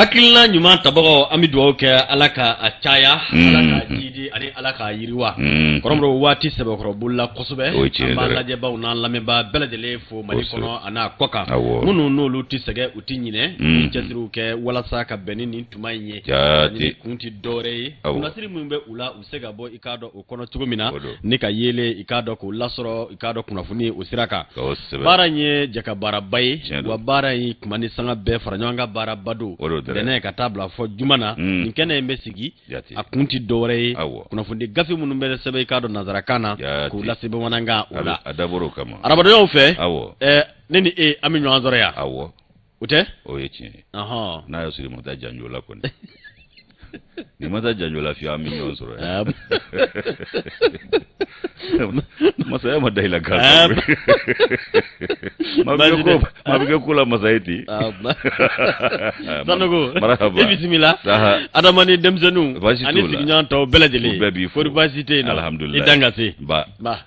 Hakilina ɲuman tabagaw, an bɛ dugawu kɛ Ala ka a caya, Ala k'a jiidi ani Ala k'a yiriwa. Kɔrɔ Modibo, waati sɛbɛkɔrɔ bolila kosɛbɛ. O ye tiɲɛ An b'an dɛ. lajɛbaaw n'an lamɛnbaa bɛɛ lajɛlen fo Mali kɔnɔ a n'a kɔ kan, minnu n'olu tɛ sɛgɛn, u tɛ ɲinɛ, u bɛ cɛsiriw kɛ walasa ka bɛn ni nin tuma in ye. Ni kun tɛ dɔwɛrɛ ye, kunnasiri minnu bɛ u la, u bɛ se ka bɔ i k'a dɔn o kɔnɔ cogo min na, ni ka yeelen i k'a dɔn k'o lasɔrɔ i k'a dɔn kunnafoni o sira kan. Baara in ye jɛka baaraba ye, wa baara in kuma ni sanga bɛɛ fara ɲɔgɔn kan baaraba don. Ntɛnɛn ka taa bila fɔ juma na, nin kɛnɛ in bɛ sigi, a kun tɛ dɔwɛrɛ ye, kunnafoni gafe minnu bɛ sɛbɛn i k'a dɔn nansarakan na, k'u lase bamanankan o la. A dabɔra o kama. Arabadonyaw fɛ, ne ni e, an bɛ ɲɔgɔn sɔrɔ yan. O tɛ? O ye tiɲɛ ye. N'a y'a sɔrɔ i ma taa janjo la kɔni, n'i ma taa janjo la fiyewu, an bɛ ɲɔgɔn sɔrɔ yan. Masaya ma da i la gansan. Maa bɛ kɛ ko la masa ye ten. Sanogo, i bisimila. Adama ni denmisɛnninw ani sigiɲɔgɔn tɔw bɛɛ lajɛlen. Bɛɛ b'i fo. Kɔri baasi tɛ yen nɔ? Alhamdulilayi. I dan ka se. Ba. Ba.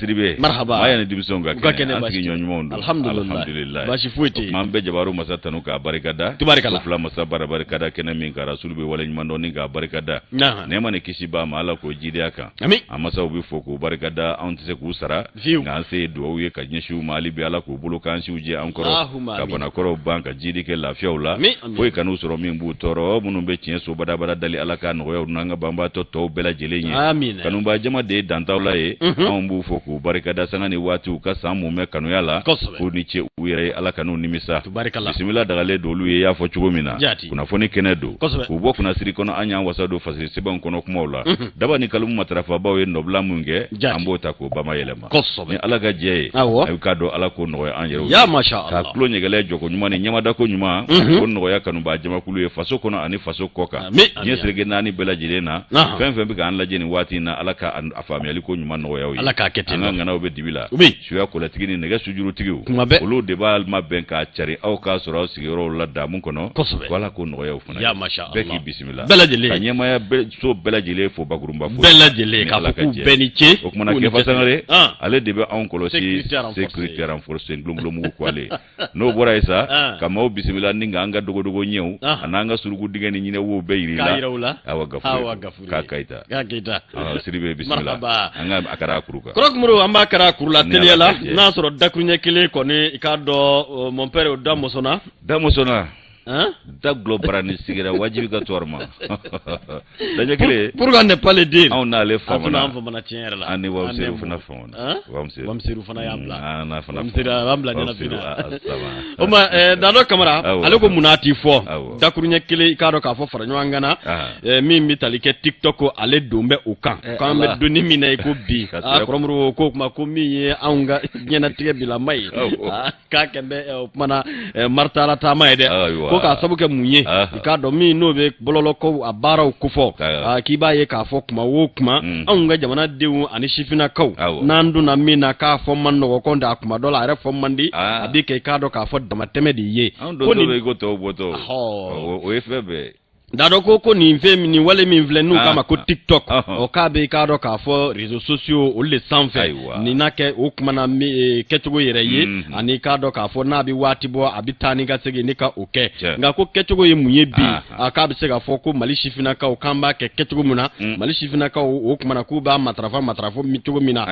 Sidibe. Marhaba. Maa ni denmisɛnw ka U ka kɛnɛ, an baasi sigiɲɔgɔn ɲumanw don. Alhamdulilayi. Baasi foyi tɛ yen. O tuma an bɛ jabaru masa tanu k'a barikada. Tubarikala. Ko fila masa bara barikada kɛnɛ min kan, rasulu bɛ waleɲuman dɔn ni k'a barikada. Nɛɛma ni kisi b'a ma, Ala k'o jiidi a kan. Ami. An masaw bɛ fo k'u barikada, anw tɛ se k'u sara. Fiyewu. Nka an se ye dugawu ye ka ɲɛsin u ma hali bi, Ala k'u bolo k'an siw jɛ an kɔrɔ. Allahumma Ka amin. banakɔrɔw ban, ka jiidi kɛ lafiyaw la. Ami, ami. Foyi kan'u sɔrɔ min b'u tɔɔrɔ, minnu bɛ tiɲɛ so badabada dali, Ala k'a nɔgɔya u n'an ka banbaatɔ tɔw bɛɛ lajɛlen ye. Amina. Kanubaa jama de ye dantaw la ye. Anw b'u fo k'u barikada sanga ni waati, u ka san mumɛ kanuya la. K'u ni ce u yɛrɛ ye, Ala kan'u nimisa. Tubarikala. Bisimila dagalen don olu ye, i y'a fɔ cogo min na. Jaati. Kunnafoni kɛnɛ don. K'u bɔ kunnasiri kɔnɔ, an y'an wasa don fasiri sɛbɛnw kɔnɔ kumaw la. Daba ni kalimu matarafabaaw ye nɔbila min kɛ, an b'o ta k'o bamayɛlɛma. Ni Ala ka jɛ ye, Awɔ. a k'a dɔn Ala k'o nɔgɔya an yɛrɛw ye. Ya masha Ka Allah. tulo ɲɛgɛlɛ jɔko ɲuman ni ɲamadako ɲuman, k'o nɔgɔya kanubaa jamakulu ye faso kɔnɔ ani faso kɔ kan. Ami, ami, Diɲɛ seleke naani bɛɛ lajɛlen na, fɛn fɛn bɛ k'an lajɛ nin waati in na, Ala ka a faamuyali ko ɲuman nɔgɔya u ye. Ala k'a kɛ ten. An ka ŋanaw bɛ dibi la. U bɛ. Suya kɔlɛtigi ni nɛgɛ sujurutigiw. Kuma bɛɛ. Olu de b'a mabɛn k'a cari aw k'a sɔrɔ aw sigiyɔrɔw la damu kɔnɔ. Ko Ala k'o nɔgɔya u fana ye. Ya masha Allah. Bɛɛ k'i bisimila. Bɛɛ lajɛlen. Ka ɲɛmaaya so bɛɛ lajɛlen fo bakurunba fo. Bɛɛ lajɛlen k'a fɔ k'u bɛɛ ni ce. O kumana Kefa Sangare, ale de bɛ anw kɔlɔsi sécurité renforcée, ngulongulonmugu ko ale. N'o bɔra yen sa, ka maaw bisimila ni k'an ka dogodogo ɲɛw an'an ka suruku dingɛ ni ɲinɛwow bɛɛ yir'i la. Awa Gafuru k'a Keyita. K'a Keyita. Sidibe bisimila. An ka a kara a kuru kan. Kɔrɔ Kumuru, an b'a kara a kuru la teliya la, n'a sɔrɔ dakuruɲɛ kelen kɔni, i k'a dɔn mon père, o da mɔsɔnna. Da mɔsɔnna. Da gulɔ barani sigira wajibi ka tɔɔrɔ ma daɲɛ kelen. Pourquoi ne pas le dire? Anw n'ale famana. An famana tiɲɛ yɛrɛ la. An ni Wamseru fana famana. Wamseru fana y'an bila. An n'a fana Wamseru a b'an bila ɲɛnafin na. O ma Dado Kamara, ale ko munna a t'i fɔ dakuruɲɛ kelen, i k'a dɔn k'a fɔ fara ɲɔgɔn kan na min bɛ tali kɛ TikTok, ale don bɛ o kan k'an bɛ donni min na i ko bi. Aa Kɔrɔ Modibo ko kuma ko min ye anw ka diɲɛnatigɛ bilama ye, k'a kɛ bɛ o kumana maritala taama ye dɛ, ko k'a sabu kɛ mun ye, i k'a dɔn min n'o bɛ bɔlɔlɔkow a baaraw kofɔ, k'i b'a ye k'a fɔ kuma o kuma anw ka jamanadenw ani sifinnakaw n'an donna min na k'a fɔ man nɔgɔ kɔn a kuma dɔ la a yɛrɛ fɔ man di, a bɛ kɛ i k'a dɔn k'a fɔ damatɛmɛ de ye. Anw dontɔ bɛ i ko tɔw bɔtɔ, o ye fɛn bɛɛ ye. Dado ko nin fɛn nin wale min filɛ n'u k'a ma ko TikTok, o k'a bɛ i k'a dɔn k'a fɔ réseaux sociaux olu de sanfɛ nin n'a kɛ o kuma na kɛcogo yɛrɛ ye, ani i k'a dɔn k'a fɔ n'a bɛ waati bɔ a bɛ taa ni ka segin ni ka o kɛ. Nka ko kɛcogo ye mun ye bi, a k'a bɛ se k'a fɔ ko Mali sifinnakaw k'an b'a kɛ kɛcogo min na, Mali sifinnakaw o kuma na k'u b'a matarafa matarafa cogo min na,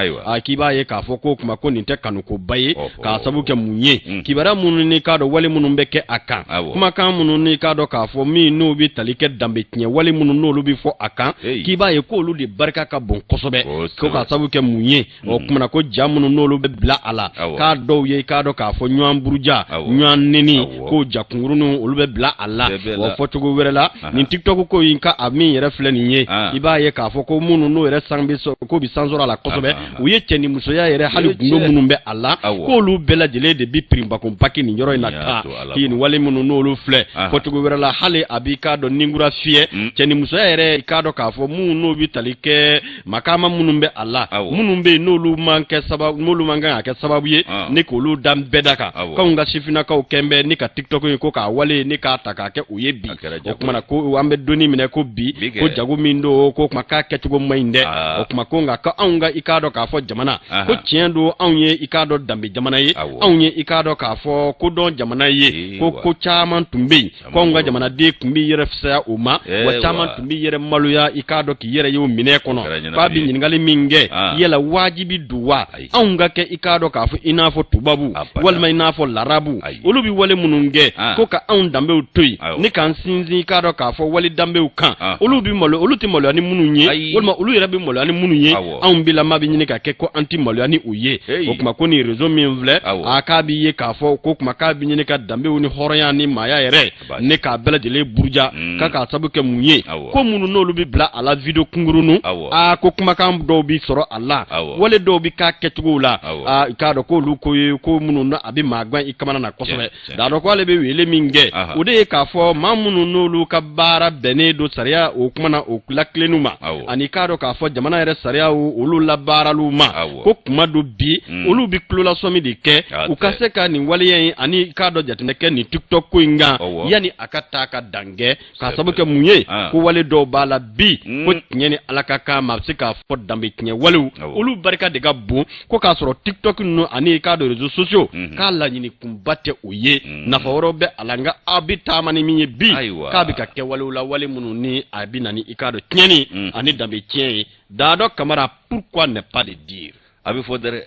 k'i b'a ye k'a fɔ k'o kuma ko nin tɛ kanukoba ye. K'a sabu kɛ mun ye, kibaruya minnu n'i k'a dɔn wale minnu bɛ kɛ a kan, kumakan minnu n'i k'a dɔn k'a fɔ min n'u bɛ tali kɛ danbe tiɲɛ wale minnu n'olu bɛ fɔ a kan, k'i b'a ye k'olu de barika ka bon kosɛbɛ. Ko k'a sabu kɛ mun ye, o kumana ko ja minnu n'olu bɛ bila a la, k'a dɔw ye i k'a dɔn k'a fɔ ɲɔgɔn buruja, ɲɔgɔn neni, k'o ja kunkuruninw olu bɛ bila a la. Wa fɔcogo wɛrɛ la, nin TikTok ko in ka a min yɛrɛ filɛ nin ye, i b'a ye k'a fɔ ko minnu n'o yɛrɛ san bɛ k'o bɛ san sɔrɔ a la kosɛbɛ, u ye cɛ ni musoya yɛrɛ hali gundo minnu bɛ a la, k'olu bɛɛ lajɛlen de bi piribakunpaki nin yɔrɔ in na. Ka k'i nin wale minnu n'olu filɛ, fɔcogo wɛrɛ la, hali a b'i k'a dɔn ninkura fiyɛ cɛnimusoya yɛrɛ, i k'a dɔn k'a fɔ minnu n'o bɛ tali kɛ makaama minnu bɛ a la, minnu bɛ yen n'olu man kɛ sababu, n'olu man kan ka kɛ sababu ye ni k'olu da bɛɛ da kan. K'anw ka sifinnakaw kɛn bɛ ni ka TikTok ye ko k'a wale ni k'a ta k'a kɛ u ye bi. O tuma na ko an bɛ donni minɛ ko bi, ko jago min don, ko kuma k'a kɛcogo man ɲi dɛ. O tuma ko nka ko anw ka, i k'a dɔn k'a fɔ jamana, ko tiɲɛ don, anw ye, i k'a dɔn, danbe jamana ye, anw ye, i k'a dɔn k'a fɔ kodɔn jamana ye, ko ko caman tun bɛ yen ko anw ka jamanaden tun b'i yɛrɛ fisaya o ma, wa caman tun b'i yɛrɛ maloya, i k'a dɔn, k'i yɛrɛ y'o minɛ kɔnɔ. K'a bɛ ɲininkali min kɛ, yala wajibi don wa anw ka kɛ, i k'a dɔn k'a fɔ i n'a fɔ tubabu walima i n'a fɔ larabu, olu bɛ wale minnu kɛ, ko ka anw danbew to yen ni k'an sinsin, i k'a dɔn k'a fɔ wale danbew kan, olu bɛ malo, olu tɛ maloya ni minnu ye, walima olu yɛrɛ bɛ maloya ni minnu ye, anw bilama bɛ ɲini ka kɛ ko an tɛ maloya ni u ye. O tuma ko nin réseau min filɛ, a k'a bɛ ye k'a fɔ ko kuma k'a bɛ ɲini ka danbew ni hɔrɔnya ni maaya yɛrɛ ne k'a bɛɛ lajɛlen buruja. K'a k'a sabu kɛ mun ye? Ko minnu n'olu bɛ bila a la, video kunkurunnu, aa, ko kumakan dɔw bɛ sɔrɔ a la, wale dɔw bɛ k'a kɛcogow la, aa, i k'a dɔn k'olu ko ye ko minnu a bɛ maa gan i kamana na kosɛbɛ. D'a dɔn ko ale bɛ wele min kɛ, o de ye k'a fɔ maa minnu n'olu ka baara bɛnnen don sariya, o kuma na o lakilenniw ma, ani k'a dɔn k'a fɔ jamana yɛrɛ sariyaw olu labaaraliw ma, ko kuma don bi olu bɛ tulolasɔmi de kɛ u ka se ka nin waleya in ani k'a dɔn jateminɛ kɛ nin TikTok ko in kan yanni a ka taa ka dan kɛ. K'a sababu kɛ mun ye? Ko wale dɔw b'a la bi, ko tiɲɛ ni Ala ka kan ma, a bɛ se k'a fɔ danbe tiɲɛ walew, olu barika de ka bon, ko k'a sɔrɔ TikTok ninnu ani k'a dɔn réseaux sociaux, k'a laɲini kunba tɛ o ye, nafa wɛrɛw bɛ a la, nka aw bɛ taama ni min ye bi, k'a bɛ ka kɛ walew la, wale minnu ni a bɛ na ni, i k'a dɔn, tiɲɛni ani danbe tiɲɛ ye. Daadɔ Kamara, pourquoi ne pas le dire? A bɛ fɔ dɛrɛ.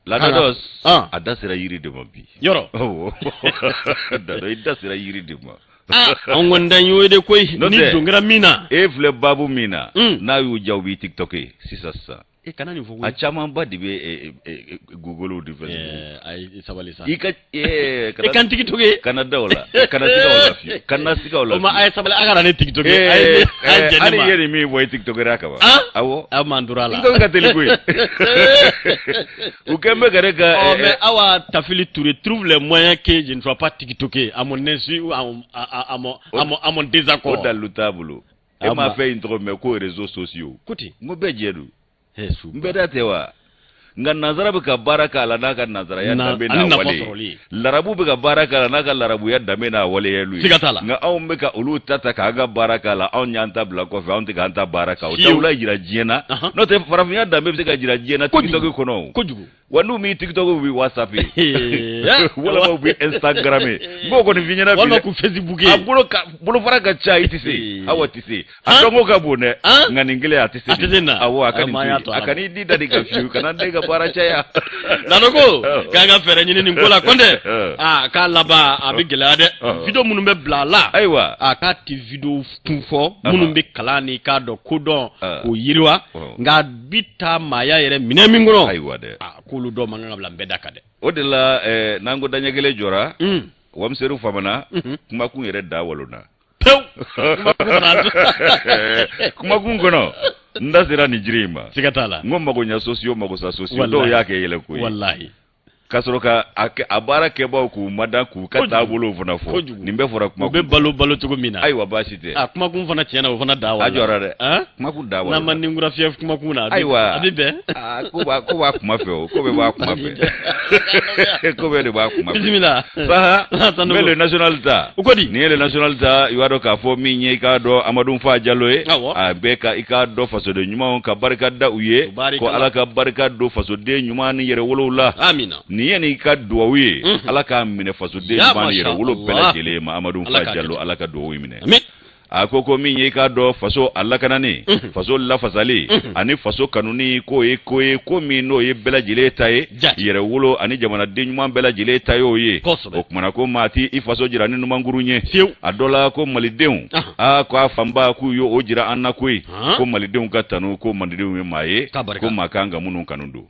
La Dados, a da sera yiri de ma bi. Yɔrɔ. Dado, i da sera yiri de ma. An kɔni dan y'o de koyi, ni don kɛra min na. E filɛ baabu min na, n'a y'u diya, u b'i TikTok ye sisan sisan. E kana nin fɔ. A camanba de bɛ Google de Facebook. Ayi, sabali sa. I ka e kan TikTok ye. Kana da o la, kana siga o la fiyewu, kana siga o la. O ma, a ye sabali, a kana ne TikTok ye. A ye a jɛn ne ma. Hali i ye nin min fɔ, i TikTok a kaban. Awɔ. Aw m'an tora a la. TikTok ka teli koyi. U kɛn bɛ ka ne ka. Ɔ mais Awa Tafili Touré trouve les moyens que je ne sois pas TikToké à mon insu ou à mon désaccord. O dalilu t'a bolo. E m'a fɛn in tɔgɔ mɛn ko réseaux sociaux. Ko ten. N ko bɛɛ jɛ don. N bɛɛ da tɛ wa? Nka nanzara bɛ ka baara k'a la n'a ka nanzaraya danbe n'a wale, larabu bɛ ka baara k'a la n'a ka larabuya danbe n'a waleyaliw ye. Siga t'a la. Nka anw bɛ ka olu ta ta k'an ka baara k'a la, anw y'an ta bila kɔfɛ, anw tɛ k'an ta baara k'a o dawula jira diɲɛ na. N'o tɛ, farafinya danbe bɛ se ka jira diɲɛ na TikTok kɔnɔ o. Kojugu. Wa n'u m'i TikTok, u b'i WhatsApp ye walima u b'i Instagram ye. N b'o kɔni f'i ɲɛna bi. Walima k'u Facebook ye. A bolo ka bolofara ka ca, i tɛ se. Awa tɛ se. A dɔnko ka bon dɛ, nka nin kelen a tɛ se. A tɛ se na. Awɔ, a ka nin to yen. A kan'i di da nin kan fiyewu, kana n den ka baara caya. Nano ko k'an ka fɛɛrɛ ɲini nin ko la, kɔntɛ aa, k'a laban a bɛ gɛlɛya dɛ. Video minnu bɛ bila a la. Ayiwa. A k'a tɛ video kun fɔ minnu bɛ kalan ni k'a dɔn kodɔn k'o yiriwa, nka bi taa maaya yɛrɛ minɛ min kɔnɔ. Ayiwa dɛ. Aa, k'olu dɔw man kan ka bila n bɛɛ da kan dɛ. O de la n'an ko daɲɛ kelen jɔra, wamiseru famana, kumakun yɛrɛ da walonna. Pewu. Kumakun kɔnɔ, n da sera nin jiri in ma. Siga t'a la. N ko magoɲa sociaux, magosa sociaux, dɔw y'a kɛ yɛlɛ ko ye. Walahi. Ka sɔrɔ ka a baara kɛbaw k'u mada k'u ka taabolow fana fɔ. Nin bɛɛ fɔra kuma. U bɛ balo balo cogo min na. Ayiwa, baasi tɛ. A kumakun fana tiɲɛna, o fana da wa. A jɔra dɛ. Kumakun da wa. N'an ma ninkura fiyɛ kumakun na. Ayiwa. A bɛ bɛn. Ko b'a kuma fɛ o, ko bɛɛ b'a kuma fɛ. Ko bɛɛ de b'a kuma fɛ. Bisimila. Saha, n bɛ Le National ta. O ko di? Nin ye Le National ta, i b'a dɔn k'a fɔ min ye, i k'a dɔn, Amadu Fa Jalo ye. A bɛ ka, i k'a dɔn, fasoden ɲumanw ka barika da u ye. Ko Ala ka barika don fasoden ɲuman ni yɛrɛwolow la. Amina. Nin ye n'i ka duwawu ye. Ala k'a minɛ fasoden ɲuman ni yɛrɛwolo bɛɛ lajɛlen ma. Amadu Fa Jalo, Ala ka duwawu minɛ. A ko ko min ye, i k'a dɔn, faso a lakanani, faso lafasali ani faso kanuni, k'o ye ko ye, ko min n'o ye bɛɛ lajɛlen ta ye, yɛrɛwolo ani jamanaden ɲuman bɛɛ lajɛlen ta y'o ye. O kumana ko maa ti i faso jira ni numankurun ye. A dɔ la ko malidenw, aa, ko a fanba k'u ye o jira an na koyi, ko malidenw ka tanu, ko malidenw ye maa ye, ko maa kan ka minnu kanu don.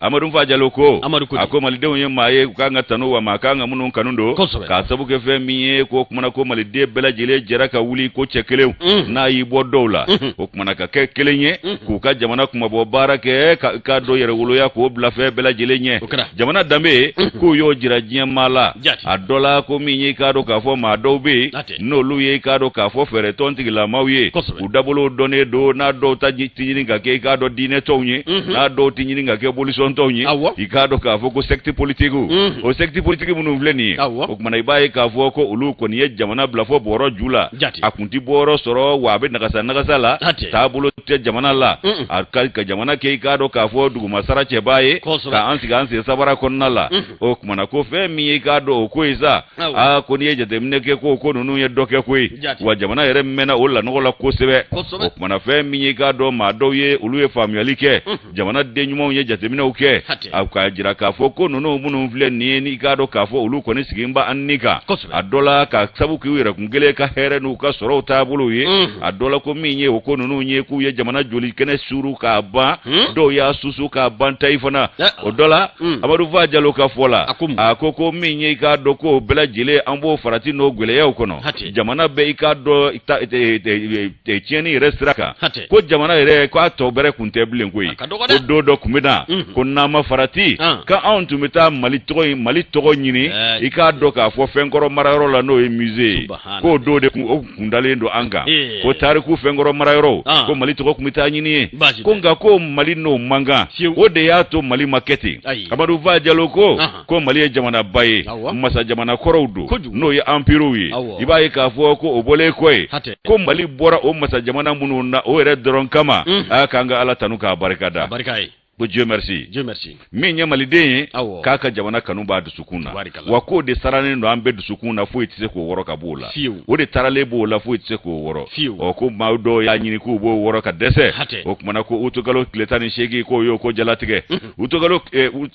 Amadu Fa Jalo ko a ko malidenw ye maa ye u kan ka tanu wa maa kan ka minnu kanu don k'a sabu kɛ fɛn min ye ko kumana ko maliden bɛɛ lajɛlen jɛra ka wuli ko cɛ kelen n'a y'i bɔ dɔw la o kumana ka kɛ kelen ye k'u ka jamana kunmabɔ baara kɛ k'a dɔn yɛrɛwoloya k'o bila fɛn bɛɛ lajɛlen ɲɛ jamana danbe k'u y'o jira diɲɛ maa la a dɔ la ko min ye k'a dɔn k'a fɔ maa dɔw bɛ yen n'olu ye i k'a dɔn k'a fɔ fɛɛrɛ tɔn tigilamaw ye u dabolo dɔnnen don n'a dɔw ta tɛ ɲini ka kɛ i k'a dɔn diinɛ tɔnw ye n'a dɔw tɛ ɲini ka kɛ bolisɔn tɔnw ye i k'a dɔn k'a fɔ ko secte politique o secte politique minnu filɛ nin ye o kumana i b'a ye k'a fɔ ko olu kɔni ye jamana bila fɔ bɔrɔ ju la a kun tɛ bɔyɔrɔ sɔrɔ wa a bɛ nagasa nagasa la taabolo tɛ jamana la a ka jamana kɛ i k'a dɔn k'a fɔ dugumasara cɛba ye ka an sigi an sen sabara kɔnɔna la o kumana ko fɛn min ye i k'a dɔn o ko ye sa aa ko n'i ye jateminɛ kɛ ko ko ninnu ye dɔ kɛ ko ye wa jamana yɛrɛ mɛnna o lanɔgɔ la kosɛbɛ o kumana fɛn min ye i k'a dɔn maa dɔw ye olu ye faamuyali kɛ jamana den ɲumanw ye jateminɛw kɛ a k'a jira k'a fɔ ko ninnu minnu filɛ nin ye n'i k'a dɔn k'a fɔ olu kɔni sigi bɛ an ni kan a dɔ la ka sabu k'u yɛrɛkun kelen ka hɛrɛ n'u ka sɔrɔw taabolow ye a dɔ la ko min ye o ko ninnu ye k'u ye jamana joli kɛnɛ suuru k'a ban dɔw y'a susu k'a ban tayi fana o dɔ la Amadu Fa Jalo ka fɔ la a ko ko min ye i k'a dɔn k'o bɛɛ lajɛlen an b'o farati n'o gɛlɛyaw kɔnɔ jamana bɛ i k'a dɔn tiɲɛni yɛrɛ sira kan ko jamana yɛrɛ k'a tɔ bɛrɛ kun tɛ bilen koyi ko don dɔ tun bɛ na ko n'an ma farati ka anw tun bɛ taa Mali tɔgɔ in Mali tɔgɔ ɲini i k'a dɔn k'a fɔ fɛnkɔrɔ marayɔrɔ la n'o ye musée ye k'o don de kun o kun dalen don an kan ko tariku fɛnkɔrɔ marayɔrɔw ko Mali tɔgɔ tun bɛ taa ɲini yen ko nka ko Mali n'o man kan o de y'a to Mali ma kɛ ten Amadu Fa Jalo ko ko Mali ye jamanaba ye masa jamana kɔrɔw don n'o ye anpiriw ye i b'a ye k'a fɔ ko o bɔlen kɔ yen ko Mali bɔra o masa jamana minnu na o yɛrɛ dɔrɔn kama a k'an ka Ala tanu k'a barika da ko Dieu merci Dieu merci min ye maliden ye k'a ka jamana kanu b'a dusukun na wa k'o de saralen don an bɛɛ dusukun na foyi tɛ se k'o wɔrɔ ka b'o la o de taralen b'o la foyi tɛ se k'o wɔrɔ ɔ ko maa dɔw y'a ɲini k'u b'o wɔrɔ ka dɛsɛ o kumana ko utukalo tile 18 k'o y'o ko jalatigɛ utukalo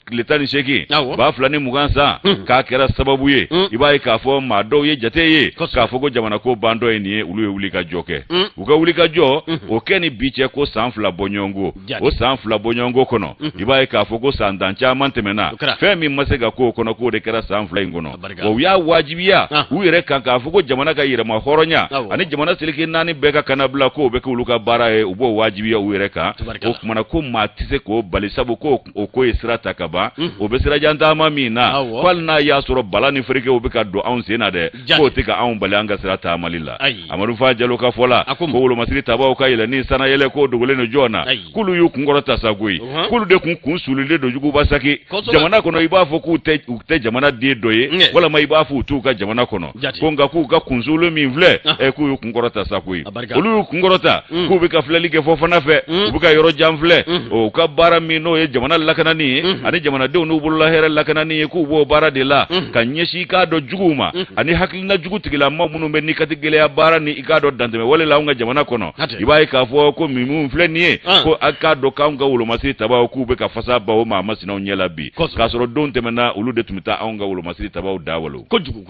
tile 18 2020 san k'a kɛra sababu ye i b'a ye k'a fɔ maa dɔw ye jate ye k'a fɔ ko jamana ko bandɔ ye nin ye olu ye wuli ka jɔ kɛ u ka wuli ka jɔ o kɛ ni bi cɛ ko san 2 bɔɲɔgɔnko o san 2 bɔɲɔgɔnko kɔnɔ i b'a ye k'a fɔ ko san tan caman tɛmɛna fɛn min ma se ka k'o kɔnɔ k'o de kɛra san 2 in kɔnɔ wa u y'a wajibiya u yɛrɛ kan k'a fɔ ko jamana ka yɛrɛma hɔrɔnya ani jamana seleke naani bɛɛ ka kannabila k'o bɛ kɛ olu ka baara ye u b'o wajibiya u yɛrɛ kan o kumana ko maa tɛ se k'o bali sabu ko o ko ye sira ta ka ban o bɛ sirajan taama min na ko hali n'a y'a sɔrɔ bala ni ferekew bɛ ka don anw sen na dɛ k'o tɛ ka anw bali an ka sira taamali la Amadu Fa Jalo ka fɔ la ko wolomasiri tabaw ka yɛlɛ ni sanayɛlɛ k'o dogolen don jɔn na k'olu y'u kunkɔrɔta sa koyi k'olu de kun kun sulilen don juguba saki jamana kɔnɔ i b'a fɔ k'u tɛ u tɛ jamana den dɔ ye walama i b'a fɔ u t'u ka jamana kɔnɔ ko nka k'u ka kunsulu min filɛ ɛ k'u y'u kunkɔrɔta sa koyi olu y'u kunkɔrɔta k'u bɛ ka filɛli kɛ fɔ fana fɛ u bɛ ka yɔrɔ jan filɛ u ka baara min n'o ye jamana lakanani ye ani jamanadenw n'u bolola hɛrɛ lakanani ye k'u b'o baara de la ka ɲɛsin i k'a dɔn juguw ma ani hakilina jugu tigilama minnu bɛ ni kati gɛlɛya baara ni i k'a dɔn dantɛmɛ wale la anw ka jamana kɔnɔ i b'a ye k'a fɔ ko min filɛ nin ye ko a k'a dɔn k'anw ka wolomasiri tabaw k'u bɛ ka fasa ba o maa masinaw ɲɛ la bi k'a sɔrɔ don tɛmɛna olu de tun bɛ taa anw ka wolomasiri tabaw da walo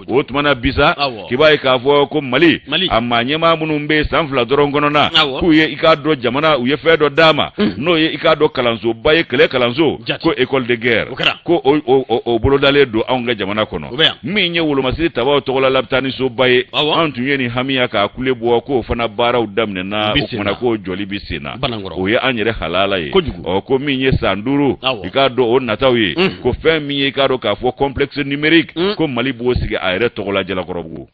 o tuma na bi sa k'i b'a ye k'a fɔ ko mali a maa ɲɛmaa minnu bɛ san 2 dɔrɔn kɔnɔna k'u ye i k'a dɔn jamana u ye fɛn dɔ d'a ma n'o ye i k'a dɔn kalansoba ye kɛlɛ kalanso ko école de guerre ko o bolodalen don anw ka jamana kɔnɔ min ye wolomasiri tabaw tɔgɔla labitanisoba ye anw tun ye nin hamiya k'a kule bɔ k'o fana baaraw daminɛna o kumana k'o jɔli bɛ sen na o ye an yɛrɛ halala ye ɔ ko min ye san 5 i k'a dɔn o nataw ye ko fɛn min ye i k'a dɔn k'a fɔ complexe numérique ko mali b'o sigi a yɛrɛ tɔgɔ la Jalakɔrɔbugu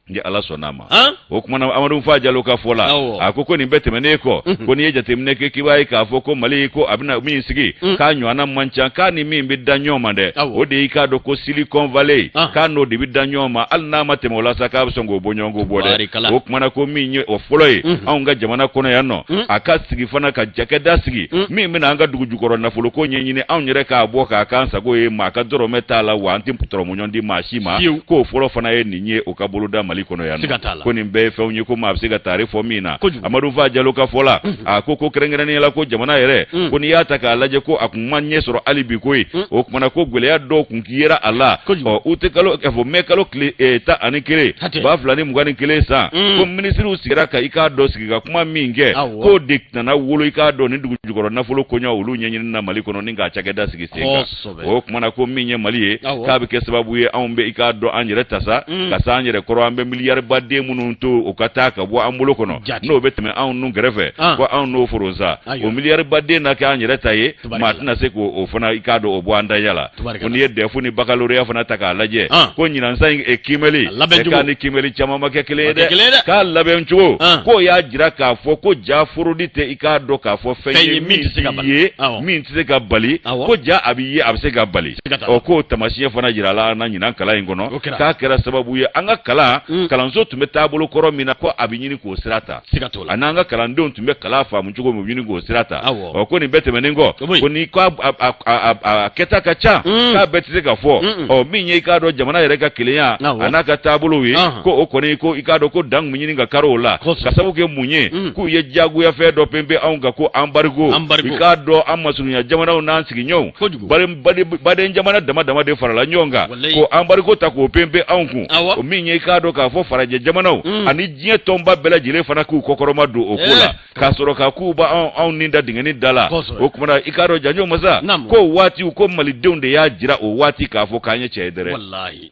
ni ala sɔnna a ma o kumana Amadu Fa Jalo ka fɔ la a ko ko nin bɛɛ tɛmɛnen kɔ ko n'i ye jateminɛ kɛ k'i b'a ye k'a fɔ ko mali ko a bɛna min sigi k'a ɲɔgɔnna man ca k'a ni min bɛ da ɲɔgɔn ma dɛ o de y'i k'a dɔn ko Silicon Valley k'a n'o de bɛ da ɲɔgɔn ma hali n'a ma tɛmɛ o la sa k'a bɛ sɔn k'o bɔɲɔgɔnko bɔ dɛ o kumana ko min ye o fɔlɔ ye anw ka jamana kɔnɔ yan nɔ a ka sigi fana ka cakɛda sigi min bɛna an ka dugu jukɔrɔ nafoloko ɲɛɲini anw yɛrɛ k'a bɔ k'a k'an sago ye maa ka dɔrɔmɛ t'a la wa an tɛ tɔrɔmɔɲɔgɔn di maa si ma k'o fɔlɔ fana ye nin ye o ka boloda Mali Mali kɔnɔ yan nɔ. Ko nin bɛɛ ye fɛnw ye ko maa bɛ se ka taare fɔ min na. Amadu Fa Jalo ka fɔ la, a ko ko kɛrɛnkɛrɛnnenya la ko jamana yɛrɛ, ko n'i y'a ta k'a lajɛ ko a kun ma ɲɛ sɔrɔ hali bi koyi. O tuma na ko gɛlɛya dɔw kun yera a la. Ɔ uti kalo k'a fɔ mɛ kalo tile 11, 2021 san, ko minisiriw sigira ka i k'a dɔn sigi ka kuma min kɛ, k'o de nana wolo i k'a dɔn ni dugu jukɔrɔ nafolo koɲɛ olu ɲɛɲini na Mali kɔnɔ ni k'a cakɛda sigi sen kan. O tuma na ko min ye Mali ye, k'a bɛ kɛ sababu ye anw bɛ i k'a dɔn an yɛrɛ ta sa, ka se an yɛrɛ kɔrɔ, an bɛ miliyaribaden minnu to o ka taa ka bɔ an bolo kɔnɔ, n'o bɛ tɛmɛ anw nun kɛrɛfɛ, ko anw n'o foron sa, o miliyaribaden na kɛ an yɛrɛ ta ye, maa tɛna se k'o fana i k'a dɔn o bɔ an da la. Ko n'i ye dɛfu ni bakaloriya fana ta k'a lajɛ, ko ɲinan san in kiimɛli, k'a ni kiimɛli caman ma kɛ kelen ye dɛ, k'a labɛn cogo k'o y'a jira k'a fɔ ko ja forodi tɛ i k'a dɔn k'a fɔ fɛn ye min tɛ ye min tɛ se ka bali, ko ja a bɛ ye a bɛ se ka bali. Ɔ k'o taamasiyɛn fana jirala an na ɲinan kalan in kɔnɔ, k'a kɛra sababu ye an ka kalan kalanso tun bɛ taabolo kɔrɔ min na, ko a bɛ ɲini k'o sira ta, ani an ka kalandenw tun bɛ kalan faamu cogo min, u bɛ ɲini k'o sira ta. Ɔ ko nin bɛɛ tɛmɛnen kɔ, ko ni ko a kɛta ka ca, k'a bɛɛ tɛ se ka fɔ. Ɔ min ye i k'a dɔn jamana yɛrɛ ka kelenya a n'a ka taabolow ye, ko o kɔni ko i k'a dɔn ko dan tun bɛ ɲini ka kari o la, ka sababu kɛ mun ye? K'u ye diyagoya fɛn dɔ penpe anw kan ko embargo. I k'a dɔn an masurunya jamanaw n'an sigiɲɔgɔnw, baden jamana dama dama de farala ɲɔgɔn kan ko embargo ta k'o penpe anw kun. O min ye i k'a dɔn k'a fɔ farajɛ jamanaw ani diɲɛ tɔnba bɛɛ lajɛlen fana k'u kɔkɔrɔma don o ko la, k'a sɔrɔ ka k'u b'anw anw ni da dingɛni da la. O tuma na i k'a dɔn janjo masa, ko waati ko malidenw de y'a jira o waati k'a fɔ k'an ye cɛ ye dɛrɛ,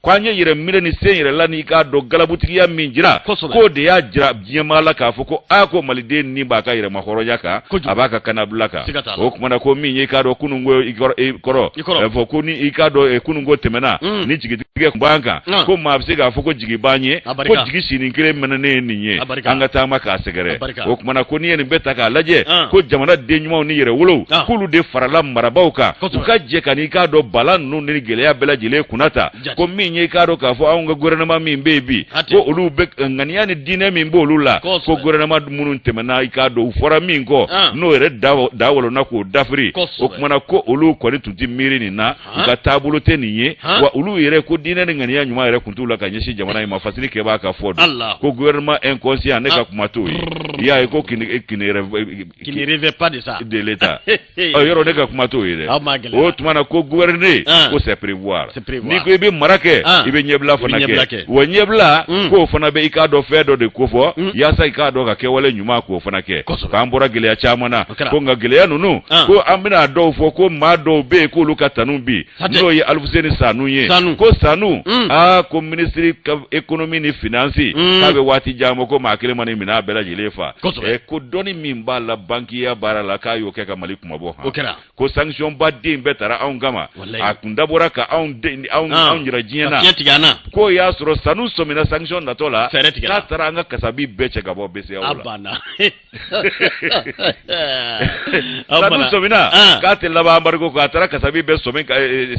k'an ye yɛrɛ minɛ ni sen yɛrɛ la, ni i k'a dɔn galabutigiya min jira, k'o de y'a jira diɲɛmaa la k'a fɔ ko aa ko maliden ni b'a ka yɛrɛmahɔrɔnya kan, a b'a ka kannabila kan. O tuma na ko min ye i k'a dɔn kununko i kɔrɔ fɔ ko ni i k'a dɔn kununko tɛmɛna ni jigitigɛ tun b'an kan, ko maa bɛ se k'a fɔ ko jigi b'an ye, ko jigi sinin kelen mɛnɛnen ye nin ye, an ka taama k'a sɛgɛrɛ. O tuma na ko n'i ye nin bɛɛ ta k'a lajɛ, ko jamana den ɲumanw ni yɛrɛwolow, k'olu de farala marabaaw kan, u ka jɛ ka n'i k'a dɔn bala ninnu ni gɛlɛya bɛɛ lajɛlen kunna ta. Ko min ye i k'a dɔn k'a fɔ anw ka gouvernement min bɛ yen bi, ko olu bɛ ŋaniya ni diinɛ min b'olu la, ko gouvernement minnu tɛmɛna i k'a dɔn u fɔra min kɔ, n'o yɛrɛ da walonna k'o dafiri, o tuma na ko olu kɔni tun tɛ miiri nin na, u ka taabolo tɛ nin ye, wa olu yɛrɛ ko diinɛ ni ŋaniya ɲuman yɛrɛ tun t'u la ka ɲɛsin jamana in ma. Fasiri kɛbaa ka fɔ don ko gouvernement inconscient, ne ka kuma t'o ye, i y'a ye ko qui qui ne rêvait pas de ça. De l'État. Ɔ yɔrɔ ne ka kuma t'o ye dɛ. O tuma na ko gouverner, ko c'est prévoir. N'i ko i bɛ mara kɛ, i bɛ ɲɛbila fana kɛ. Wa ɲɛbila, k'o fana bɛ i k'a dɔn fɛn dɔ de kofɔ, yaasa i k'a dɔn ka kɛwale ɲuman k'o fana kɛ. K'an bɔra gɛlɛya caman na, ko nka gɛlɛya ninnu, ko an bɛna dɔw fɔ ko maa dɔw bɛ yen k'olu ka tanu bi, n'o ye Alifuseni Sanu ye. Ko Sanu, aa ko minisiri ka économie ni finance, k'a bɛ waati jan bɔ ko maa kelen ma nin minɛ a bɛɛ lajɛlen fa. Ko dɔnni min b'a la bankiya baara la, k'a y'o kɛ ka Mali kunmabɔ. O kɛra. Ko sanction ba den bɛɛ tara anw kama, a kun dabɔra ka anw anw jira diɲɛ na, fiɲɛ tigɛ an na. K'o y'a sɔrɔ Sanu sɔmina sanction natɔ la, fɛɛrɛ tigɛra, k'a taara an ka kasabi bɛɛ cɛ ka bɔ BCEAO la. A banna. Sanu sɔmina k'a tɛ laban embargo kɔ, a taara kasabi bɛɛ sɔmi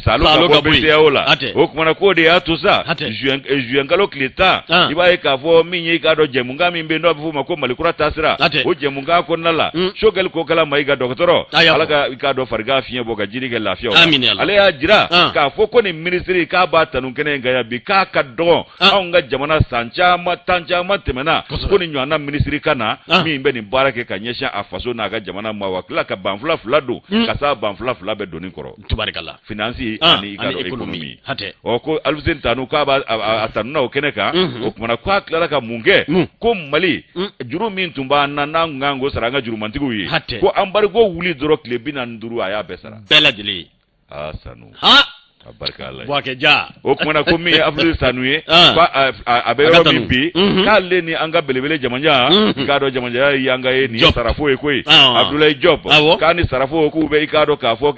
salo ka bɔ BCEAO la. O tuma na k'o de y'a to sa juin kalo tile 10, i b'a ye k'a fɔ min ye i k'a dɔn jɛmukan min bɛ yen n'o bɛ f'o ma ko Mali kura taasira, o jɛmukan kɔnɔna la, Sogɛli Kokala Mayiga dɔgɔtɔrɔ, Ala ka i k'a dɔn farigan fiɲɛ bɔ ka jiri kɛ lafiya la, ale y'a jira k'a fɔ ko nin minisiri k'a b'a tanu kɛnɛ in kan yan bi, k'a ka dɔgɔn anw ka jamana san caman tan caman tɛmɛna ko nin ɲɔgɔnna minisiri ka na min bɛ nin baara kɛ ka ɲɛsin a faso n'a ka jamana ma, wa tila ka banfula fila don ka s'a banfula fila bɛɛ doni kɔrɔ. Tubarikala. Finance ani i k'a dɔn économie. Ɔ ko Alifuseni Tanu k'a b'a a tanuna o kɛnɛ kan. O tuma na k'a tilala ka mun kɛ? Ko Mali juru min tun b'an na n'an tun kan k'o sara an ka jurumantigiw ye, ko embargo wuli dɔrɔn tile 45 a y'a bɛɛ sara. Bɛɛ lajɛlen. Aa Sanu. A barika Ala ye. Buwakɛ Ja. O tuma na ko min ye Alifuseni Sanu ye, ko a bɛ yɔrɔ min bi, k'ale ni an ka belebele jamanjan, i k'a dɔn jamanjanya ye yanga ye, nin ye Sarafo ye koyi, Abudulayi Jɔp, k'a ni Sarafo k'u bɛ i k'a dɔn k'a fɔ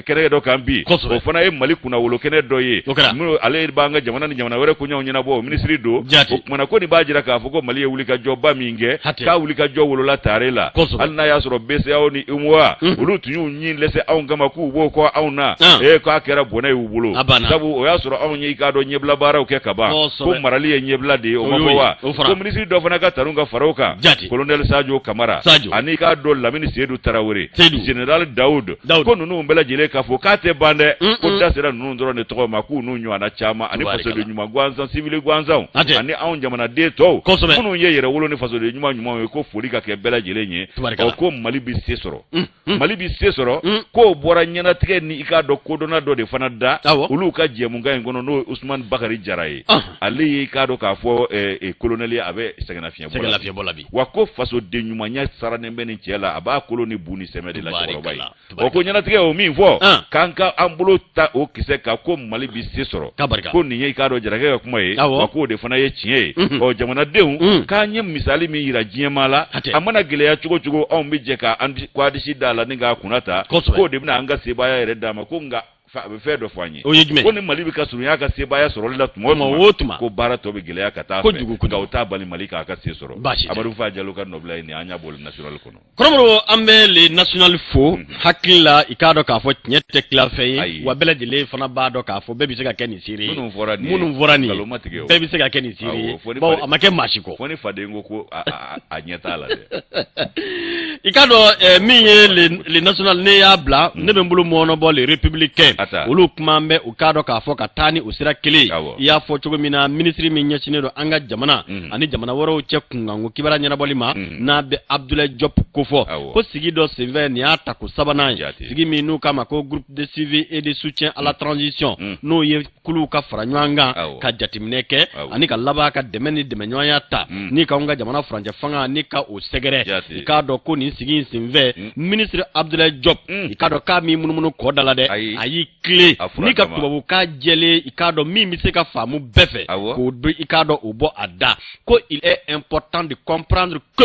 kɛnɛ dɔ kan bi, o fana ye Mali kunnawolo kɛnɛ dɔ ye, minnu ale b'an ka jamana ni jamana wɛrɛ koɲɛw ɲɛnabɔ, o minisiri don. O tuma na ko nin b'a jira k'a fɔ ko Mali ye wulikajɔba min kɛ, k'a wulikajɔ wolola tare la, hali n'a y'a sɔrɔ BCEAO ni UEMOA olu tun y'u ɲin lɛsɛ anw kama k'u b'o kɔ anw na, ee k'a kɛra bɔnɛ y'u bolo sabu o y'a sɔrɔ anw ye i k'a dɔn ɲɛbila baaraw kɛ ka ban ko marali ye ɲɛbila de ye o ma fɔ wa ko minisiri dɔ fana ka tanu ka fara o kan kolonɛli Sajo Kamara ani i k'a dɔn Lamini Seyidu Tarawele général Dawud ko ninnu bɛɛ lajɛlen ka fɔ k'a tɛ ban dɛ ko da sera ninnu dɔrɔn de tɔgɔ ma k'u n'u ɲɔgɔnna caman ani fasoden ɲuman gansan civil gansanw ani anw jamanaden tɔw minnu ye yɛrɛwolo ni fasoden ɲuman ɲumanw ye ko foli ka kɛ bɛɛ lajɛlen ye ɔ ko Mali bɛ se sɔrɔ Mali bɛ se sɔrɔ k'o bɔra ɲɛnatigɛ ni i k'a dɔn kodɔnna dɔ de fana da olu ka jɛmukan in kɔnɔ n'o ye Usumani Bakari Jara ye ale ye i k'a dɔn k'a fɔ kolonɛli a bɛ sɛgɛnnafiɲɛbɔ la bi wa ko fasoden ɲumanya saranen bɛ nin cɛ la a b'a kolo ni bu ni sɛmɛ de la cɛkɔrɔba ye o ko ɲɛnatigɛ o min fɔ k'an ka an bolo ta o kisɛ kan ko Mali bɛ se sɔrɔ ko nin ye i k'a dɔn Jarakɛ ka kuma ye wa k'o de fana ye tiɲɛ ye ɔ jamanadenw k'an ye misali min yira diɲɛmaa la a mana gɛlɛya cogo cogo anw bɛ jɛ k'an disi da la ni k'a kunna ta k'o de bɛna an ka sebaaya yɛrɛ d'an ma ko nka a bɛ fɛn dɔ fɔ an ye o ye jumɛn ko ni Mali bɛ ka surunya ka sebaaya sɔrɔli la tuma o tuma ko baara tɔ bɛ gɛlɛya ka taa fɛ nka o t'a bali Mali k'a ka se sɔrɔ Amadu Fa Jalo ka nɔbila ye nin an y'a bɔ National kɔnɔ Kɔrɔmɔrɔ an bɛ le National fo hakili la i k'a dɔn k'a fɔ tiɲɛ tɛ tila fɛn ye wa bɛɛ lajɛlen fana b'a dɔn k'a fɔ bɛɛ bɛ se ka kɛ nin seere ye minnu fɔra nin ye bɛɛ bɛ se ka kɛ nin seere ye bawo a ma kɛ maa si kɔ fo ni faden ko ko a ɲɛ t'a la dɛ i k'a dɔn min ye le National ne y'a bila ne bɛ n bolo mɔɔnɔbɔ le Républicain olu kuma bɛ u k'a dɔn k'a fɔ ka taa ni o sira kelen i y'a fɔ cogo min na minisiri min ɲɛsinnen don an ka jamana ani jamana wɛrɛw cɛ kunkanko kibaruya ɲɛnabɔli ma n'a bɛ Abdoulaye Diop kofɔ ko sigi dɔ senfɛ nin y'a tako sabanan ye sigi min n'u k'a ma ko groupe de suivi et de soutien à la transition n'o ye kuluw ka fara ɲɔgɔn kan ka jateminɛ kɛ ani ka laban ka dɛmɛ ni dɛmɛɲɔgɔnya ta ni k'anw ka jamana furancɛ fanga ni ka o sɛgɛrɛ i k'a dɔn ko nin sigi in senfɛ minisiri Abdoulaye Diop i k'a dɔn k'a m'i munumunu kɔ da la dɛ a y'i tilen ni ka tubabukan jɛlen i k'a dɔn min bɛ se ka faamu bɛɛ fɛ k'o don i k'a dɔn o bɔ a da ko il est important de comprendre que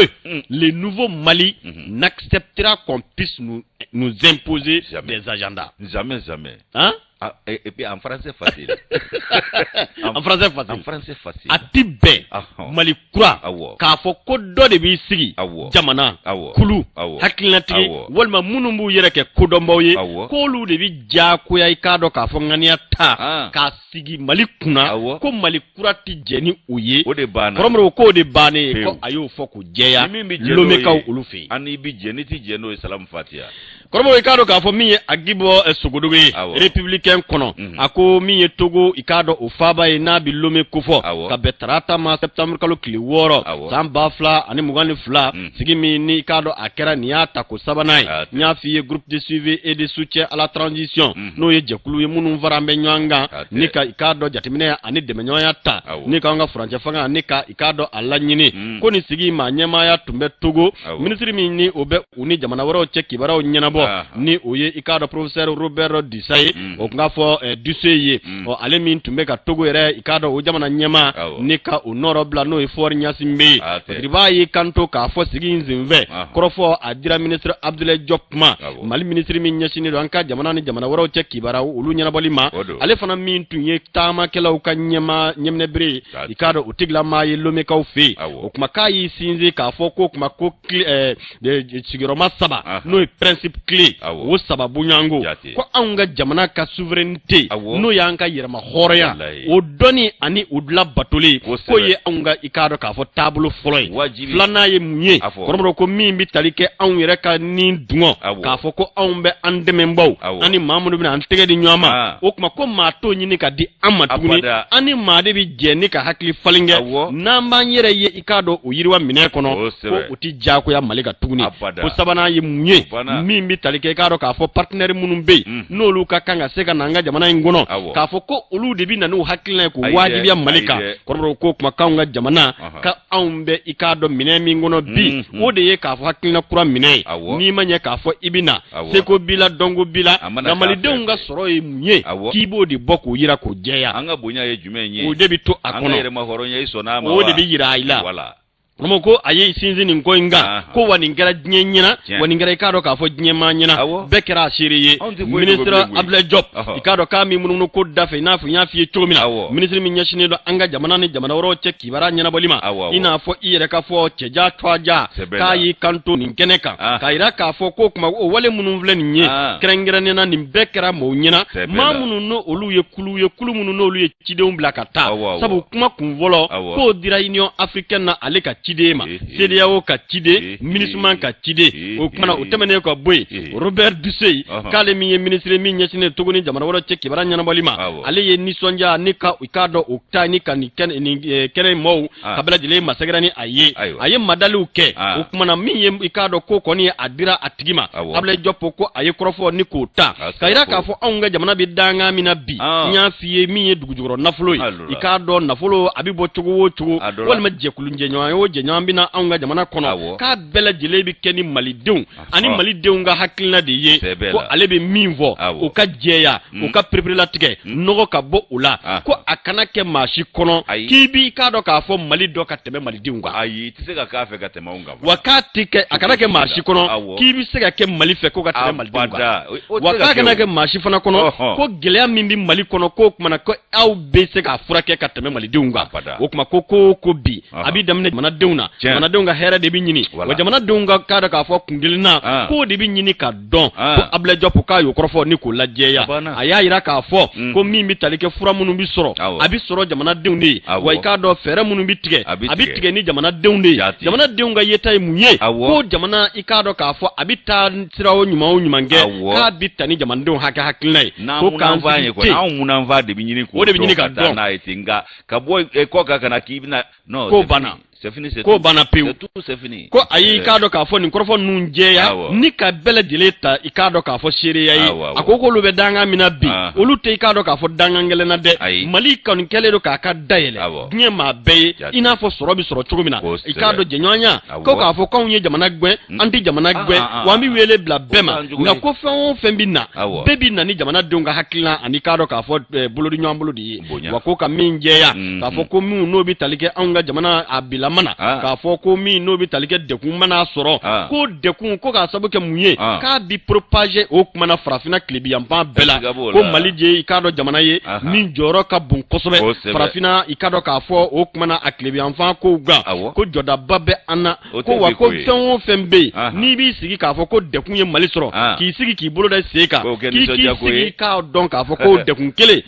le nouveau Mali n'acceptera qu'on puisse nous imposer des agendas. Jamais, jamais. Hein? Ah, et puis en français facile. En français facile. En français facile. A ti bɛn Mali kura k'a fɔ ko dɔ de b'i sigi jamana kulu hakilinatigi walima minnu b'u yɛrɛ kɛ kodɔnbaw ye k'olu de bɛ diyagoya i k'a dɔn k'a fɔ ŋaniya ta k'a sigi Mali kunna ko Mali kura ti jɛn ni o ye. O de banna. Kɔrɔmɔrɔw k'o de bannen ye ko a y'o fɔ k'o jɛya Lomekaw olu fɛ yen. An n'i bɛ jɛn n'i ti jɛn n'o ye salamu fatiya. Kɔrɔmɔrɔ i k'a dɔn k'a fɔ min ye Agibu Sogodogo ye Républicain kɔnɔ a ko min ye Togo i k'a dɔn o faaba ye n'a bɛ Lome kofɔ ka bɛn tarata ma septembre kalo tile 6 san 2022 sigi min ni i k'a dɔn a kɛra nin y'a tako sabanan ye n y'a f'i ye groupe de suivi et de soutien à la transition n'o ye jɛkulu ye minnu fara an bɛ ɲɔgɔn kan ni ka i k'a dɔn jateminɛ ani dɛmɛɲɔgɔnya ta ni k'an ka furancɛ fanga ni ka i k'a dɔn a laɲini ko nin sigi maa ɲɛmaaya tun bɛ Togo minisiri min ni o bɛ u ni jamana wɛrɛw cɛ kibaruyaw ɲɛnabɔ ni o ye i k'a dɔn professeur Robert Dussey ye o tun k'a fɔ Dussey ye ɔ ale min tun bɛ ka Togo yɛrɛ i k'a dɔn o jamana ɲɛmaa ni ka o nɔrɔ bila n'o ye Faure Gnassingbé ye Kɔdiwari y'i kanto k'a fɔ sigi in senfɛ kɔrɔfɔ a dira ministre Abdoulaye Diop ma Mali minisiri min ɲɛsinnen don an ka jamana ni jamana wɛrɛw cɛ kibaruyaw olu ɲɛnabɔli ma ale fana min tun ye taamakɛlaw ka ɲɛmaa ɲɛminɛbere ye i k'a dɔn o tigilamaa ye Lomekaw fɛ yen o kuma k'a y'i sinsin k'a fɔ ko kuma ko sigiyɔrɔma saba n'o ye principe clé o saba bonyanko ko anw ka jamana ka souveraineté n'o y'an ka yɛrɛma hɔrɔnya o dɔnni ani o labatoli k'o ye anw ka i k'a dɔn k'a fɔ taabolo fɔlɔ ye filanan ye mun ye kɔrɔmɔrɔ ko min bɛ tali kɛ anw yɛrɛ ka ni dungɔ k'a fɔ ko anw bɛ an dɛmɛbaw an ni maa minnu bɛna an tɛgɛ di ɲɔgɔn ma o tuma ko maa t'o ɲini ka di an ma tuguni an ni maa de bɛ jɛ ni ka hakili falen kɛ n'an b'an yɛrɛ ye i k'a dɔn o yiriwa minɛn kɔnɔ ko o tɛ diyagoya Mali kan tuguni ko sabanan ye mun ye min bɛ tali kɛ i k'a dɔn k'a fɔ partenaire minnu bɛ yen n'olu ka kan ka se ka na an ka jamana in kɔnɔ k'a fɔ ko olu de bɛ na n'u hakilina ye k'o wajibiya Mali kan kɔrɔmɔrɔ ko kuma k'anw ka jamana ka anw bɛ i k'a dɔn minɛn min kɔnɔ bi o de ye k'a fɔ hakilina kura minɛn ye n'i ma ɲɛ k'a fɔ i bɛ na seko b'i la dɔnko b'i la nka malidenw ka sɔrɔ ye mun ye k'i b'o de bɔ k'o yira k'o jɛya an ka bonya ye jumɛn ye o de bɛ to a kɔnɔ an ka yɛrɛmahɔrɔnya i sɔnna a ma o de bɛ yira i la. Karamɔgɔ ko a ye sinsin nin ko in kan ko wa nin kɛra diɲɛ ɲɛna wa nin kɛra i k'a dɔn k'a fɔ diɲɛ maa ɲɛna bɛɛ kɛra a seere ye minisiri Abdoulaye Diop i k'a dɔn k'a min munumunu ko da fɛ i n'a fɔ n y'a f'i ye cogo min na minisiri min ɲɛsinnen don an ka jamana ni jamana wɛrɛw cɛ kibaruya ɲɛnabɔli ma i n'a fɔ i yɛrɛ ka fɔ cɛja tɔja k'a y'i kanto nin kɛnɛ kan k'a yira k'a fɔ ko kuma o wale minnu filɛ nin ye kɛrɛnkɛrɛnnenya na nin bɛɛ kɛra maaw ɲɛna maa minnu n'olu ye kulu ye kulu minnu n'olu ye cidenw bila ka taa sabu kuma kun fɔlɔ k'o dira Union africaine na ale ka ciden ma CEDEAO ka ciden MINUSMA ka ciden o kumana o tɛmɛnen ka bɔ yen Robert Dussey k'ale min ye minisiri min ɲɛsinnen Togo ni jamana wɛrɛ cɛ kibaruya ɲɛnabɔli ma ale ye nisɔndiya ni ka i k'a dɔn o ta ni ka nin kɛnɛ maaw ka bɛɛ lajɛlen masɛgɛrɛ ni a ye a ye madaliw kɛ o kumana min ye i k'a dɔn ko kɔni a dira a tigi ma Abdoulaye Diop ko a ye kɔrɔfɔ ni k'o ta k'a yira k'a fɔ anw ka jamana bɛ dankan min na bi n y'a f'i ye min ye dugujukɔrɔ nafolo ye i k'a dɔn nafolo a bɛ bɔ cogo o cogo walima jɛkulu jɛɲɔgɔn o jɛɲɔgɔn bɛ na anw ka jamana kɔnɔ k'a bɛɛ lajɛlen bɛ kɛ ni malidenw ani malidenw ka hakilina de ye ko ale bɛ min fɔ o ka jɛya o ka pereperelatigɛ nɔgɔ ka bɔ o la ko a kana kɛ maa si kɔnɔ k'i b'i k'a dɔn k'a fɔ mali dɔn ka tɛmɛ malidenw kan ayi i tɛ se ka k'a fɛ ka tɛmɛ anw kan wa k'a tɛ kɛ a kana kɛ maa si kɔnɔ k'i bɛ se ka kɛ mali fɛ ko ka tɛmɛ malidenw kan wa k'a kana kɛ maa si fana kɔnɔ ko gɛlɛya min bɛ mali kɔnɔ k'o kumana ko aw bɛ se k'a furakɛ ka tɛmɛ malidenw kan o tuma ko ko ko bi a bɛ daminɛ jamanadenw na jamanadenw ka hɛrɛ de bɛ ɲini wa jamanadenw ka k'a dɔn k'a fɔ kuntilenna k'o de bɛ ɲini ka dɔn ko Abdoulaye Diop k'a y'o kɔrɔfɔ ni k'o lajɛya a y'a yira k'a fɔ mm. ko min bɛ tali kɛ fura minnu bɛ sɔrɔ a bɛ sɔrɔ jamanadenw de ye wa i k'a dɔn fɛɛrɛ minnu bɛ tigɛ a bɛ tigɛ ni jamanadenw de ye jamanadenw ka yeta ye mun ye ko jamana i k'a dɔn k'a fɔ a bɛ taa sira o ɲuman o ɲuman kɛ k'a bɛ ta ni jamanadenw hakɛ hakilina ye ko k'an sigi ten anw munanfa de bɛ ɲini k'o de bɛ ɲini ka dɔn n'a ye ten nka ka bɔ eh, kɔ kan ka na k'i bɛna non k'o banna ko banna pewu ko ayi i k'a dɔn k'a fɔ nin kɔrɔfɔ ninnu jɛya ni ka bɛɛ lajɛlen ta i k'a dɔn k'a fɔ seereya ye a ko k'olu bɛ dankan min na bi olu tɛ i k'a dɔn k'a fɔ dankan gɛlɛn na dɛ mali kɔni kɛlen don k'a ka da yɛlɛ diɲɛ maa bɛɛ ye i n'a fɔ sɔrɔ bɛ sɔrɔ cogo min na i k'a dɔn jɛɲɔgɔnya ko k'a fɔ k'anw ye jamana gɛn mm. an tɛ jamana ah, gɛn ah, ah, wa an bɛ wele bila bɛɛ ma nka ko fɛn o fɛn bɛ na bɛɛ bɛ na ni jamanadenw ka hakilina ani k'a dɔn k'a fɔ eh, bolodi ɲɔgɔn bolo de ye wa ko ka min jɛya mm-hmm. k'a fɔ ko minnu n'o bɛ tali kɛ anw ka jamana a bilama na k'a fɔ ko min n'o bɛ tali kɛ degun mana sɔrɔ ko degun ko k'a sababu kɛ mun ye k'a bi propager o kuma na farafinna tilebinyanfan bɛɛ la ko mali de ye i k'a dɔn jamana ye min jɔyɔrɔ ka bon kosɛbɛ farafinna i k'a dɔn k'a fɔ o kuma na a tilebinyanfan kow kan ko jɔdaba bɛ an na ko wa ko fɛn o fɛn bɛ yen n'i b'i sigi k'a fɔ ko degun ye mali sɔrɔ k'i sigi k'i bolo da sen kan k'i k'i sigi k'a dɔn k'a fɔ ko degun kelen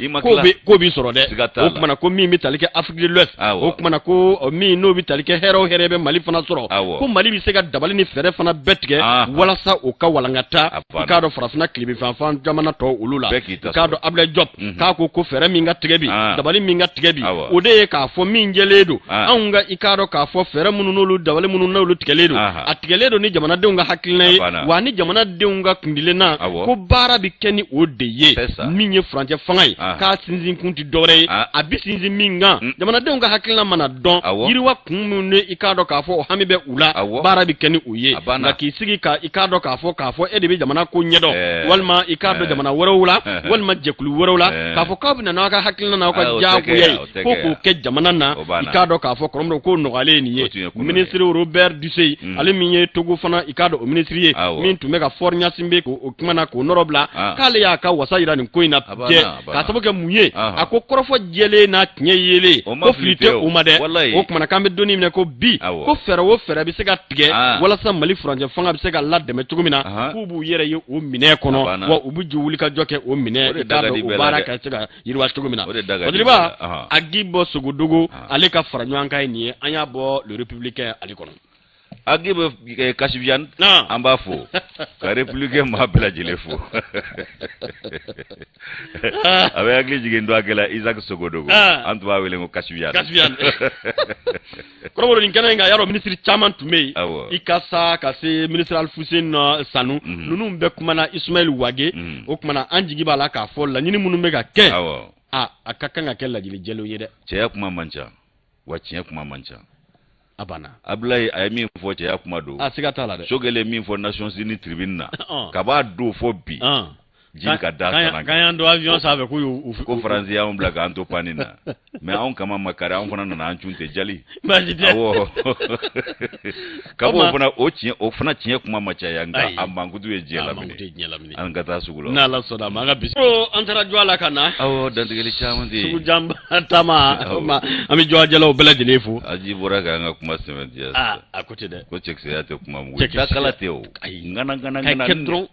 k'o b'i sɔrɔ dɛ o kuma na ko min bɛ tali kɛ Afrique de l'Ouest o kuma na ko min n'o bɛ tali kɛ hɛrɛ o hɛrɛ bɛ mali fana sɔrɔ ko mali bɛ se ka dabali ni fɛɛrɛ fana bɛɛ tigɛ walasa o ka walankata i k'a dɔn farafinna tilebinyanfan jamana tɔw olu la i k'a dɔn Abdoulaye Diop mhm. k'a ko ko fɛɛrɛ min ka tigɛ bi ah. dabali min ka tigɛ bi o de ye k'a fɔ min jɛlen don ah. anw ka i k'a dɔn k'a fɔ fɛɛrɛ minnu n'olu dabali minnu n'olu tigɛlen don a tigɛlen don ni jamanadenw ka hakilina ye wa ni jamanadenw ka kuntilenna ko baara bɛ kɛ ni o de ye min ye furancɛ fanga ye k'a sinsin kun tɛ dɔwɛrɛ ye a bɛ sinsin min kan mm. jamanadenw ka hakilina mana dɔn yiriwa kun minnu ni i k'a dɔn k'a fɔ o hami bɛ u la baara bɛ kɛ ni o ye nka k'i sigi ka i k'a dɔn k'a fɔ k'a fɔ e de bɛ jamana ko ɲɛdɔn eh. walima i k'a dɔn eh. jamana wɛrɛw la eh. walima jɛkulu wɛrɛw la k'a fɔ k'aw bɛ na n'aw ka hakilina n'aw ka diyagoya ye ko k'o kɛ jamana na i k'a dɔn k'a fɔ kɔrɔmɔdɔ k'o nɔgɔyalen ye nin ye minisiri Robert Dussey mm. ale min ye Togo fana i k'a dɔn o minisiri ye min tun bɛ ka Faure Gnassingbé k'o kuma na k'o nɔrɔ bila ah. k'ale y'a ka wasa yira nin ko in na jɛ k'a sababu kɛ mun ye a ko kɔrɔfɔ jɛlen n'a tiɲɛ yelen ko fili tɛ o ma dɛ o kumana k'an bɛ don min na ko bi ko fɛɛrɛ o fɛɛrɛ bɛ se ka tigɛ walasa mali furancɛ fanga bɛ se ka ladɛmɛ cogo min na k'u b'u yɛrɛ ye o minɛ kɔnɔ wa u bɛ ju wulikajɔ kɛ o minɛ i k'a dɔn o baara ka se ka yiriwa cogo min na Badiriba Agibu Sogodogo ale ka fara ɲɔgɔn kan ye nin ye an y'a bɔ le républicain ale kɔnɔ Agibu eh, Kasibiyan an b'a fo ka républicain maa bɛɛ lajɛlen fo a bɛ hakili jigin dɔ a la Isaac Sogodogo an tun b'a wele ko Kasibiyan Kasibiyan kɔrɔbɔrɔ nin kɛnɛ in kan y'a dɔn minisiri caman tun bɛ yen i ka sa ka se minisiri Alfuseni Sanu mhm. ninnu bɛɛ kumana Ismaël Wagué mhm. o kumana an jigi b'a la k'a fɔ laɲini minnu bɛ ka kɛ a a ka kan ka kɛ laɲini jɛlenw ye dɛ cɛya kuma man ca wa tiɲɛ kuma man ca a banna Abulayi a ye min fɔ cɛya kuma don a siga t'a la dɛ Sogɛli ye min fɔ Nations Unies tribune na kab'a don fɔ bi Ji bɛ ka da san k'an y'an to avion sanfɛ k'u y'u ko Faransi y'anw bila k'an to panni na mais anw kaman ma kari, anw fana nana an cun ten jali. Baasi tɛ. Awɔ. Ka b'o fana o tiɲɛ o fana tiɲɛ kuma ma caya, nka a mankutu ye diɲɛ lamini. A mankutu ye diɲɛ lamini. An ka taa sugu la. N'Ala sɔnna a ma, an ka bi. An taara jɔ a la ka na. Awɔ, dantigɛli caman tɛ yen. Sugu jan taama an bɛ jɔjɛlaw bɛɛ lajɛlen fo. Aji bɔra k'an ka kuma sɛmɛntiya. Aa a ko ten dɛ. Ko cɛkisɛya tɛ kuma mugu ye. Dakala tɛ o. Ayi. Ŋana ŋana ŋana. Ka kɛ dɔrɔn.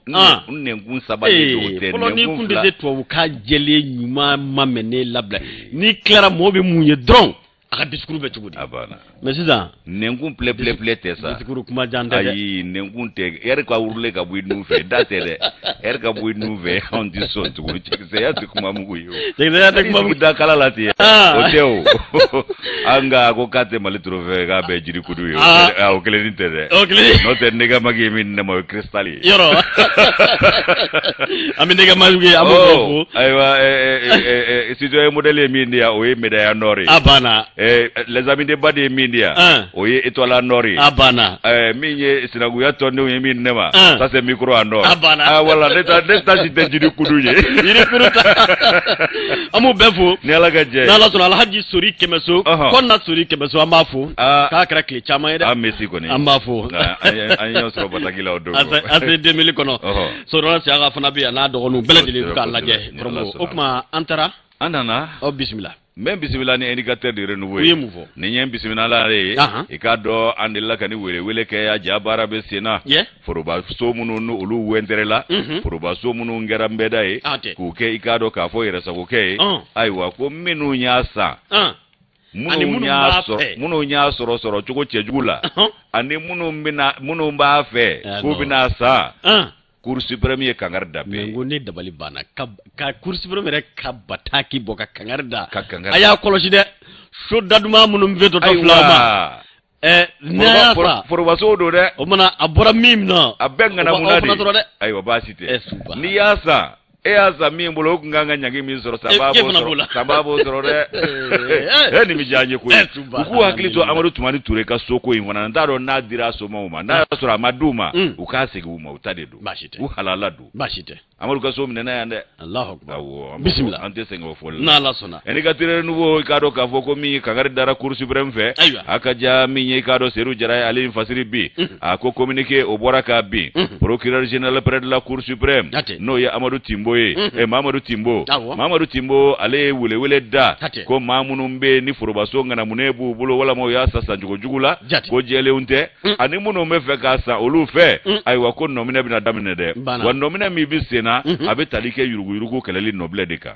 N nɛnkun sabalen don tɛ. Fɔlɔ n'i kun tɛ se tubabukan jɛlen ɲuman mamɛnnen labila n'i tilara mɔgɔ bɛ mun ye dɔrɔn a ka discours bɛ cogo di. A banna. Mais sisan. Nɛnkun pilɛ pilɛ pilɛ tɛ sa. Discours kuma jan tɛ dɛ. Ayi nɛnkun tɛ ɛri ka wurulen ka bɔ i nun fɛ da tɛ dɛ ɛri ka bɔ i nun fɛ anw tɛ sɔn tuguni cɛkisɛya tɛ kuma mugu ye o. Cɛkisɛya tɛ kuma mugu. Da kala la ten. O tɛ o. An ka ko k'a tɛ Mali trophée k'a bɛɛ jiri kudu ye. O kelennin tɛ dɛ. O kelen. N'o tɛ nɛgɛmagi ye min di ne ma o ye cristal ye. Yɔrɔ. An bɛ nɛgɛmagi ye an b'o bɛɛ fo. Ayiwa citoyen modèle ye min di yan o ye médaille en or ye. A banna. Les amis de Badi ye min di yan. O ye étoile en or ye. A banna. Min ye sinankunya tɔndenw ye min di ne ma. Ça c'est micro en or. A banna. Ah voilà ne ta ne ta si tɛ jiri kudu ye. Jiri kudu ta. An b'u bɛɛ fo. Ni Ala ka jɛ ye. N'Ala sɔnna Alhaji Sori Kɛmɛso. Kɔnna Sori Kɛmɛso an b'a fo. K'a kɛra tile caman ye dɛ. An Messi kɔni. An b'a fo. An ye ɲɔgɔn sɔrɔ bataki la o don. AC 2000 kɔnɔ. Sɔrɔla Siyaka fana bɛ yan n'a dɔgɔninw bɛɛ lajɛlen k'a lajɛ. O tuma an taara. An nana. Aw bisimila. N bɛ bisimila ni indicateur de renouveau ye. U ye mun fɔ? Ni ye bisimila la ye. I k'a dɔn an delila ka ni welewele kɛ a ja baara bɛ sen na. Forobaso minnu ni olu wɛntɛrɛla. Forobaso minnu kɛra nbɛda ye. K'u kɛ i k'a dɔn k'a fɔ yɛrɛsagokɛ ye. Ayiwa ko minnu y'a san. Minnu y'a sɔrɔ minnu y'a sɔrɔ sɔrɔ cogo cɛjugu la. Ani minnu bɛna minnu b'a fɛ k'u bɛna san. Cour suprême ye kangari da bɛɛ ye. Ko ne dabali banna ka Cour suprême yɛrɛ ka bataki bɔ ka kangari da. Ka kangari a y'a kɔlɔsi dɛ so daduman minnu bɛ tɔtɔ filaw ma. Ɛ n'a y'a sa forobasow don dɛ. O mana a bɔra min na. A bɛɛ ŋanamuna de. Ayiwa baasi tɛ. N'i y'a san. E y'a san min bolo o tun kan ka ɲangi min sɔrɔ sanbaa b'o sɔrɔ sanbaa b'o sɔrɔ dɛ e nin bɛ diya n ye koyi u k'u hakili to Amadu Tumani Ture ka soko in fana n t'a dɔn n'a dira a somaw ma n'a y'a sɔrɔ a ma d'u ma u k'a segin u ma u ta de don u halala don baasi tɛ Amadu ka so minɛna yan dɛ Alahu akubar awɔ bisimila an tɛ sɛgɛn o fɔli la n'Ala sɔnna indicateur renouveau i k'a dɔn k'a fɔ ko min ye kangari dara Cour suprême fɛ ayiwa a ka ja min ye i k'a dɔn Seydou Jara ye ale ye fasiri bi a ko communiqué o bɔra k'a bin procureur général près de la Cour suprême n'o ye Amadu Timbo ye eh, Mamadu Timbo Mamadu Timbo ale ye welewele da ko maa minnu bɛ yen ni forobaso ŋanamunen b'u bolo walama u y'a san sancogo jugu la ko jɛlenw tɛ ani minnu bɛ fɛ k'a san olu fɛ ayiwa ko nɔminɛ bɛna daminɛ dɛ wa nɔminɛ min bɛ sen na a bɛ tali kɛ yuruguyurugu kɛlɛli nɔbilɛ de kan.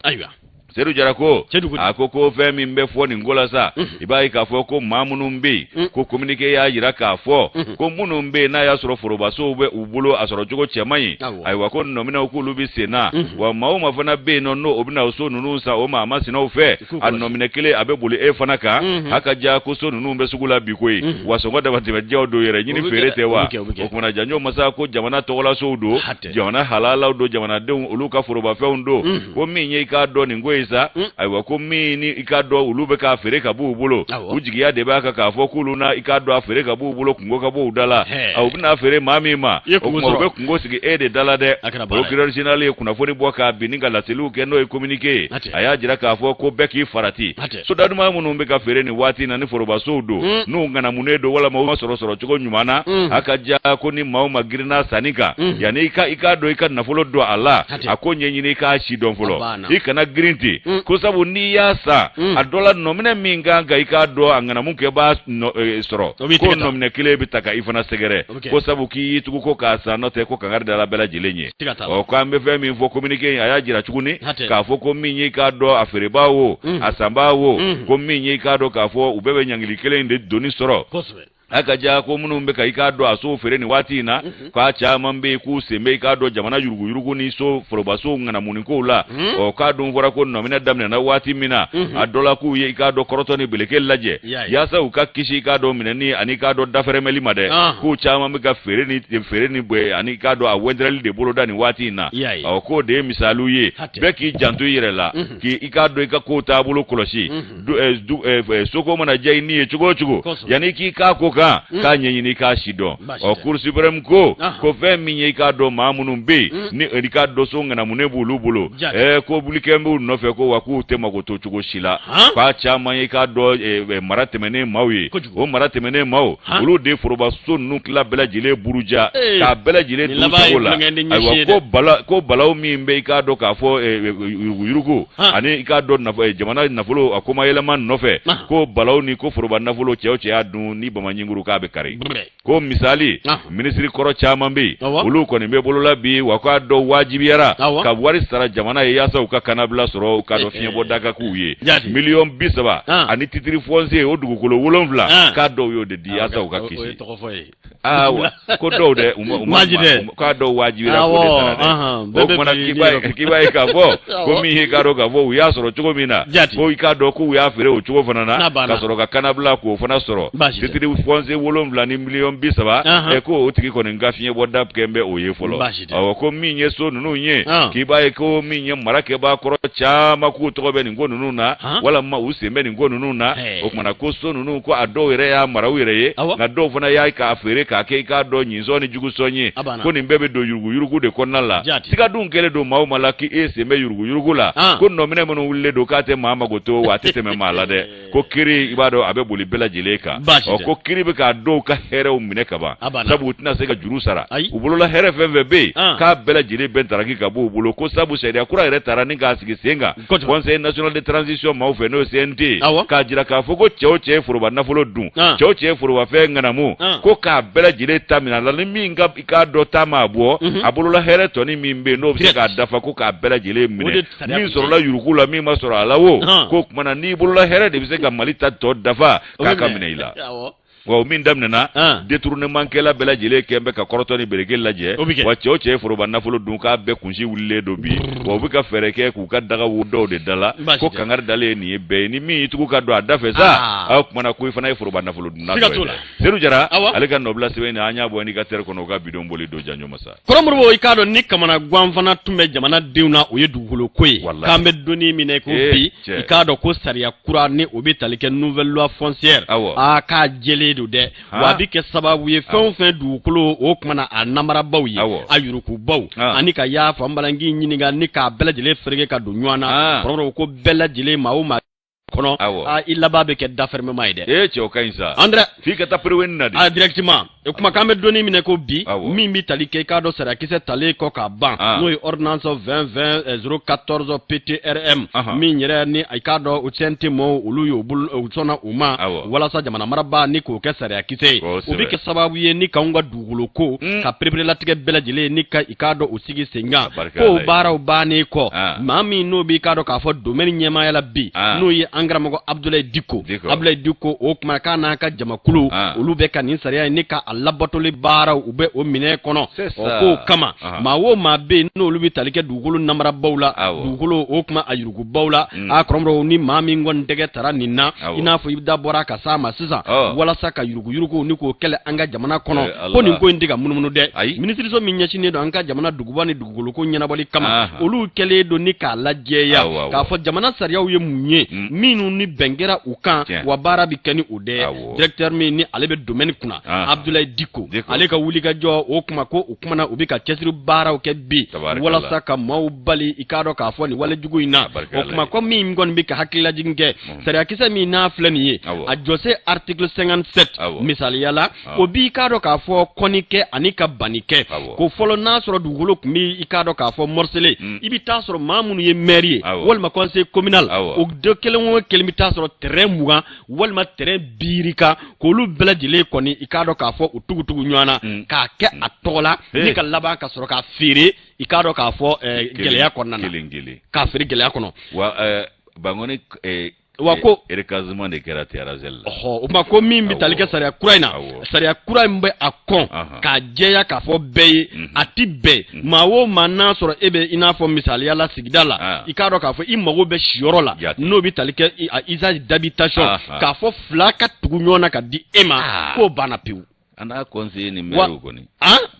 Sedu Jara ko a ko ko fɛn min bɛ fɔ nin ko la sa i b'a ye k'a fɔ ko maa minnu bɛ yen ko communiqué y'a jira k'a fɔ ko minnu bɛ yen n'a y'a sɔrɔ forobasow bɛ u bolo a sɔrɔ cogo cɛ man ɲi ayiwa ko nɔminɛw k'olu bɛ sen na wa maa o maa fana bɛ yen nɔ n'o o bɛna so ninnu san o maa masinaw fɛ a nɔminɛ kelen a bɛ boli e fana kan a ka ja ko so ninnu bɛ sugu la bi koyi wa sɔngɔ damatɛmɛdiyaw don yɛrɛ ɲini feere tɛ wa o kumana janjo masa ko jamana tɔgɔlasow don jamana halalaw don jamanadenw olu ka forobafɛnw don ko min ye i k'a dɔn nin ko ye sa ayiwa ko min ni i k'a dɔn olu bɛ k'a feere ka b'u bolo u jigiya de b'a kan k'a fɔ k'olu na i k'a dɔn a feere ka b'u bolo kunko ka b'u da la u bɛna feere maa min ma o tuma u bɛ kunko sigi e de da la dɛ procureur général ye kunnafoni bɔ k'a bin ni ka laseliw kɛ n'o ye communiqué ye a y'a jira k'a fɔ ko bɛɛ k'i farati so daduman minnu bɛ ka feere nin waati na ni forobasow don n'u ŋanamunen don walama u ma sɔrɔ sɔrɔcogo ɲuman na a ka ja ko ni maa o maa girinna sanni kan yanni i ka i k'a dɔn i ka nafolo don a la a ko ɲɛɲini i k'a si dɔn fɔlɔ i kana girin ten ko sabu n'i y'a san a dɔ la nɔminɛ min kan ka i k'a dɔn a ŋanamu kɛbaa sɔrɔ ko nɔminɛ kelen bɛ ta ka i fana sɛgɛrɛ ko sabu k'i y'i tugu ko k'a san n'o tɛ ko kangari dara bɛɛ lajɛlen ye ɔ k'an bɛ fɛn min fɔ communiqué in a y'a jira tuguni k'a fɔ ko min y'i k'a dɔn a feerebaa wo a sanbaa wo ko min y'i k'a dɔn k'a fɔ u bɛɛ bɛ ɲangili kelen de doni sɔrɔ. A ka ja ko minnu bɛ ka i k'a dɔn a sow feere nin waati in na k'a caman bɛ yen k'u sen bɛ i k'a dɔn jamana yuruguyurugu ni so forobasow ŋanamunikow la ɔ k'a dun fɔra ko nɔminɛ daminɛna waati min na a dɔ la k'u ye i k'a dɔn kɔrɔtɔ ni beleke lajɛ yaasa u ka kisi i k'a dɔn minɛni ani i k'a dɔn dafɛrɛmɛli ma dɛ k'u caman bɛ ka feere ni feere ni ani i k'a dɔn a wɛntɛrɛli de boloda nin waati in na ɔ k'o de ye misaliw ye bɛɛ k'i janto i yɛrɛ la k'i k'a dɔn i ka kow taabolo kɔlɔsi soko mana diya i ni ye cogo o cogo yanni k'i k'a ko kan. kan k'a ɲɛɲini k'a si dɔn. Ɔ, Cour suprême ko ko fɛn min ye, i k'a dɔn, maa minnu bɛ yen ni i k'a dɔn so ŋanamunen b'olu bolo, ko wulikɛn b'u nɔfɛ, ko wa k'u tɛ mago to cogo si la, k'a caman ye, i k'a dɔn, mara tɛmɛnen maaw ye. O mara tɛmɛnen maaw, olu de forobaso ninnu tila bɛɛ lajɛlen buruja k'a bɛɛ lajɛlen dun sago la. Ayiwa, ko bala, ko balaw min bɛ, i k'a dɔn k'a fɔ, yuruguyurugu ani, i k'a dɔn, jamana nafolo a komayɛlɛma nɔfɛ, ko balaw ni ko foroba nafolo, cɛ o cɛ y'a dun ni bama ɲinkuru, k'a bɛ kari. Ko misali, minisiri kɔrɔ caman bɛ yen, olu kɔni bɛ bolola bi, wa k'a dɔw wajibiyara ka wari sara jamana ye yaasa u ka kannabila sɔrɔ, u k'a dɔn fiɲɛbɔda ka k'u ye, 30 miliyɔn ani titre foncier o dugukolo 7, k'a dɔw y'o de di yaasa u ka kisi. Aa, ko dɔw dɛ, u ma k'a dɔw wajibiyara k'o de sara dɛ. O kumana k'i b'a ye k'a fɔ ko min ye, k'a dɔn k'a fɔ u y'a sɔrɔ cogo min na, ko i k'a dɔn k'u y'a feere o cogo fana na, ka sɔrɔ ka kannabila k'o fana sɔrɔ, titre foncier 7 ni 30 miliyɔn, ko o tigi kɔni ka fiɲɛbɔda kɛ bɛ o ye fɔlɔ. Awɔ, ko min ye so ninnu ye, k'i b'a ye ko min ye marakɛbaa kɔrɔ caman k'u tɔgɔ bɛ nin ko ninnu na, walima u sen bɛ nin ko ninnu na. O kumana ko so ninnu, ko a dɔw yɛrɛ y'a mara u yɛrɛ ye, nka dɔw fana y'a k'a feere k'a kɛ, i k'a dɔn, ɲinsɔn ni jugusɔn ye. Ko nin bɛɛ bɛ don yuruguyurugu de kɔnɔna la. Siga dun kɛlen don maaw ma la k'e sen bɛ yuruguyurugu la, ko nɔminɛ minnu wulilen don, k'a tɛ maa mago to wa a tɛ tɛmɛ maa la dɛ. Ko kiri, i b'a dɔn, a bɛ boli bɛɛ lajɛlen kan. Ɔ, ko kiri bɛ k'a dɔw ka hɛrɛw minɛ ka ban, sabu u tɛna se ka juru sara. U bolola hɛrɛ fɛn fɛn bɛ yen, k'a bɛɛ lajɛlen bɛ taraki ka bɔ u bolo, ko sabu sariya kura yɛrɛ taara ni k'a sigi sen kan Conseil national de transition maaw fɛ, n'o ye CNT ye, k'a jira k'a fɔ ko cɛ o cɛ ye foroba nafolo dun, cɛ o cɛ ye forobafɛn ŋanamu, ko k'a bɛɛ lajɛlen ta minɛ a la, ni min ka, i k'a dɔn, ta maa bɔ a bolola hɛrɛ tɔni min bɛ yen, n'o bɛ se k'a dafa, ko k'a bɛɛ lajɛlen minɛ, min sɔrɔla yuruku la, min ma sɔrɔ a la wo. Ko kumana n'i bolola hɛrɛ de bɛ se ka Mali ta tɔ dafa, k'a ka minɛ i la. Wa o min daminɛna, détournement kɛla bɛɛ lajɛlen kɛn bɛ ka kɔrɔtɔ ni bereke lajɛ. Wa cɛ o cɛ ye foroba nafolo dun, k'a bɛɛ kunsi wulilen don bi, wa u bɛ ka fɛɛrɛ kɛ k'u ka daga wo dɔw de da la. Ko kangari dalen ye nin ye bɛɛ ye, ni min y'i tugu ka don a da fɛ sa, aw kumana ko i fana ye foroba nafolo dunna dɔ ye dɛ. Sedu Jara, ale ka nɔbila sɛbɛn in, an y'a bɔ Indicateur kɔnɔ, u ka bidon boli don janjo masa. Kɔrɔ Modibo, i k'a dɔn ni kamana gan fana tun bɛ jamana denw na, o ye dugukolo ko ye. K'an bɛ donni min na ko eh, bi, i k'a dɔn ko sariya kura ni o bɛ tali kɛ nouvelle loi foncière, aa, k'a jɛlen don dɛ. Wa a bɛ kɛ sababu ye, fɛn o fɛn dugukolo, o tuma na a namarabaw ye, a yurukubaw, ani ka y'a fɔ an balank'i ɲininka ni k'a bɛɛ lajɛlen fereke ka don ɲɔgɔn na. Kɔrɔ ko bɛɛ lajɛlen, maa o maa kɔnɔ, i laban bɛ kɛ dafermement ye dɛ. Ee cɛ, o ka ɲi sa. André. F'i ka taa pereweni na de. Ah, directement. O kuma k'an bɛ donni minɛ ko bi, min bɛ tali kɛ, i k'a dɔn, sariyakisɛ talen kɔ k'a ban, n'o ye ordonnance 2020 014 PTRM min yɛrɛ ni, i k'a dɔn, o CNT mɔɔw, olu y'o bolo, u sɔnna u ma, walasa jamana marabaa ni k'o kɛ sariyakisɛ ye. O bɛ kɛ sababu ye ni k'anw ka dugukolo ko ka pereperelatigɛ bɛɛ lajɛlen ni ka, i k'a dɔn, o sigi sen kan. Ko baaraw bannen kɔ, maa min n'o b'i k'a dɔn k'a fɔ domaine ɲɛmaaya la bi, n'o ye an karamɔgɔ Abudulayi Diko, Abudulayi Diko, o kuma k'a n'a ka jamakulu, olu bɛ ka nin sariya in ni ka a labatoli baaraw, u bɛ o minɛ kɔnɔ. O kow kama, maa o maa bɛ yen n'olu bɛ tali kɛ dugukolo namarabaw la, dugukolo, o kuma a yurukubaw la, a kɔrɔmɔrɔw, ni maa min kɔni tɛgɛ tara nin na, i n'a fɔ i da bɔra ka s'a ma sisan, walasa ka yuruguyurugu ni k'o kɛlɛ an ka jamana kɔnɔ, ko nin ko in tɛ ka munumunu dɛ. Minisiriso min ɲɛsinnen don an ka jamana duguba ni dugukoloko ɲɛnabɔli kama, olu kɛlen don ni k'a lajɛya k'a fɔ jamana sariyaw ye mun ye minnu ni bɛn kɛra u kan, wa baara bɛ kɛ ni o dɛ. Directeur min ni ale bɛ domaine kunna, Abdoulaye Diko, ale ka wulikajɔ, o kuma ko o kuma na, u bɛ ka cɛsiri baaraw kɛ bi walasa ka maaw bali, i k'a dɔn k'a fɔ, nin walejugu in na. O kuma ko min kɔni bɛ ka hakililajigin kɛ, sariyakisɛ min n'a filɛ nin ye, a jɔsen article 57 misaliya la, o b'i k'a dɔn k'a fɔ kɔni kɛ ani ka banni kɛ. Ko fɔlɔ, n'a sɔrɔ dugukolo tun bɛ, i k'a dɔn k'a fɔ, morcelé, i bɛ taa sɔrɔ maa minnu ye maire ye walima conseil communal, o dɔ kelen o kelen bɛ taa sɔrɔ terrain 20 walima terrain birika, k'olu bɛɛ lajɛlen kɔni, i k'a dɔn k'a fɔ, u tugutugu ɲɔgɔn na k'a kɛ a tɔgɔ la, ni ka laban ka sɔrɔ k'a feere, i k'a dɔn k'a fɔ, gɛlɛya kɔnɔna na, k'a feere gɛlɛya kɔnɔ. Wa Bangoni, wa ko recasement de kɛra Terrazel la. Ɔhɔ, o tuma ko min bɛ tali kɛ sariya kura in na, sariya kura in bɛ a kɔn k'a jɛya k'a fɔ bɛɛ ye, a ti bɛn maa o maa n'a sɔrɔ e bɛ, i n'a fɔ misaliya la, sigida la, i k'a dɔn k'a fɔ i mago bɛ siyɔrɔ la, n'o bɛ tali kɛ a usage d'habitation, k'a fɔ fila ka tugu ɲɔgɔn na ka di e ma, k'o banna pewu. An n'a conseiller ni maire kɔni.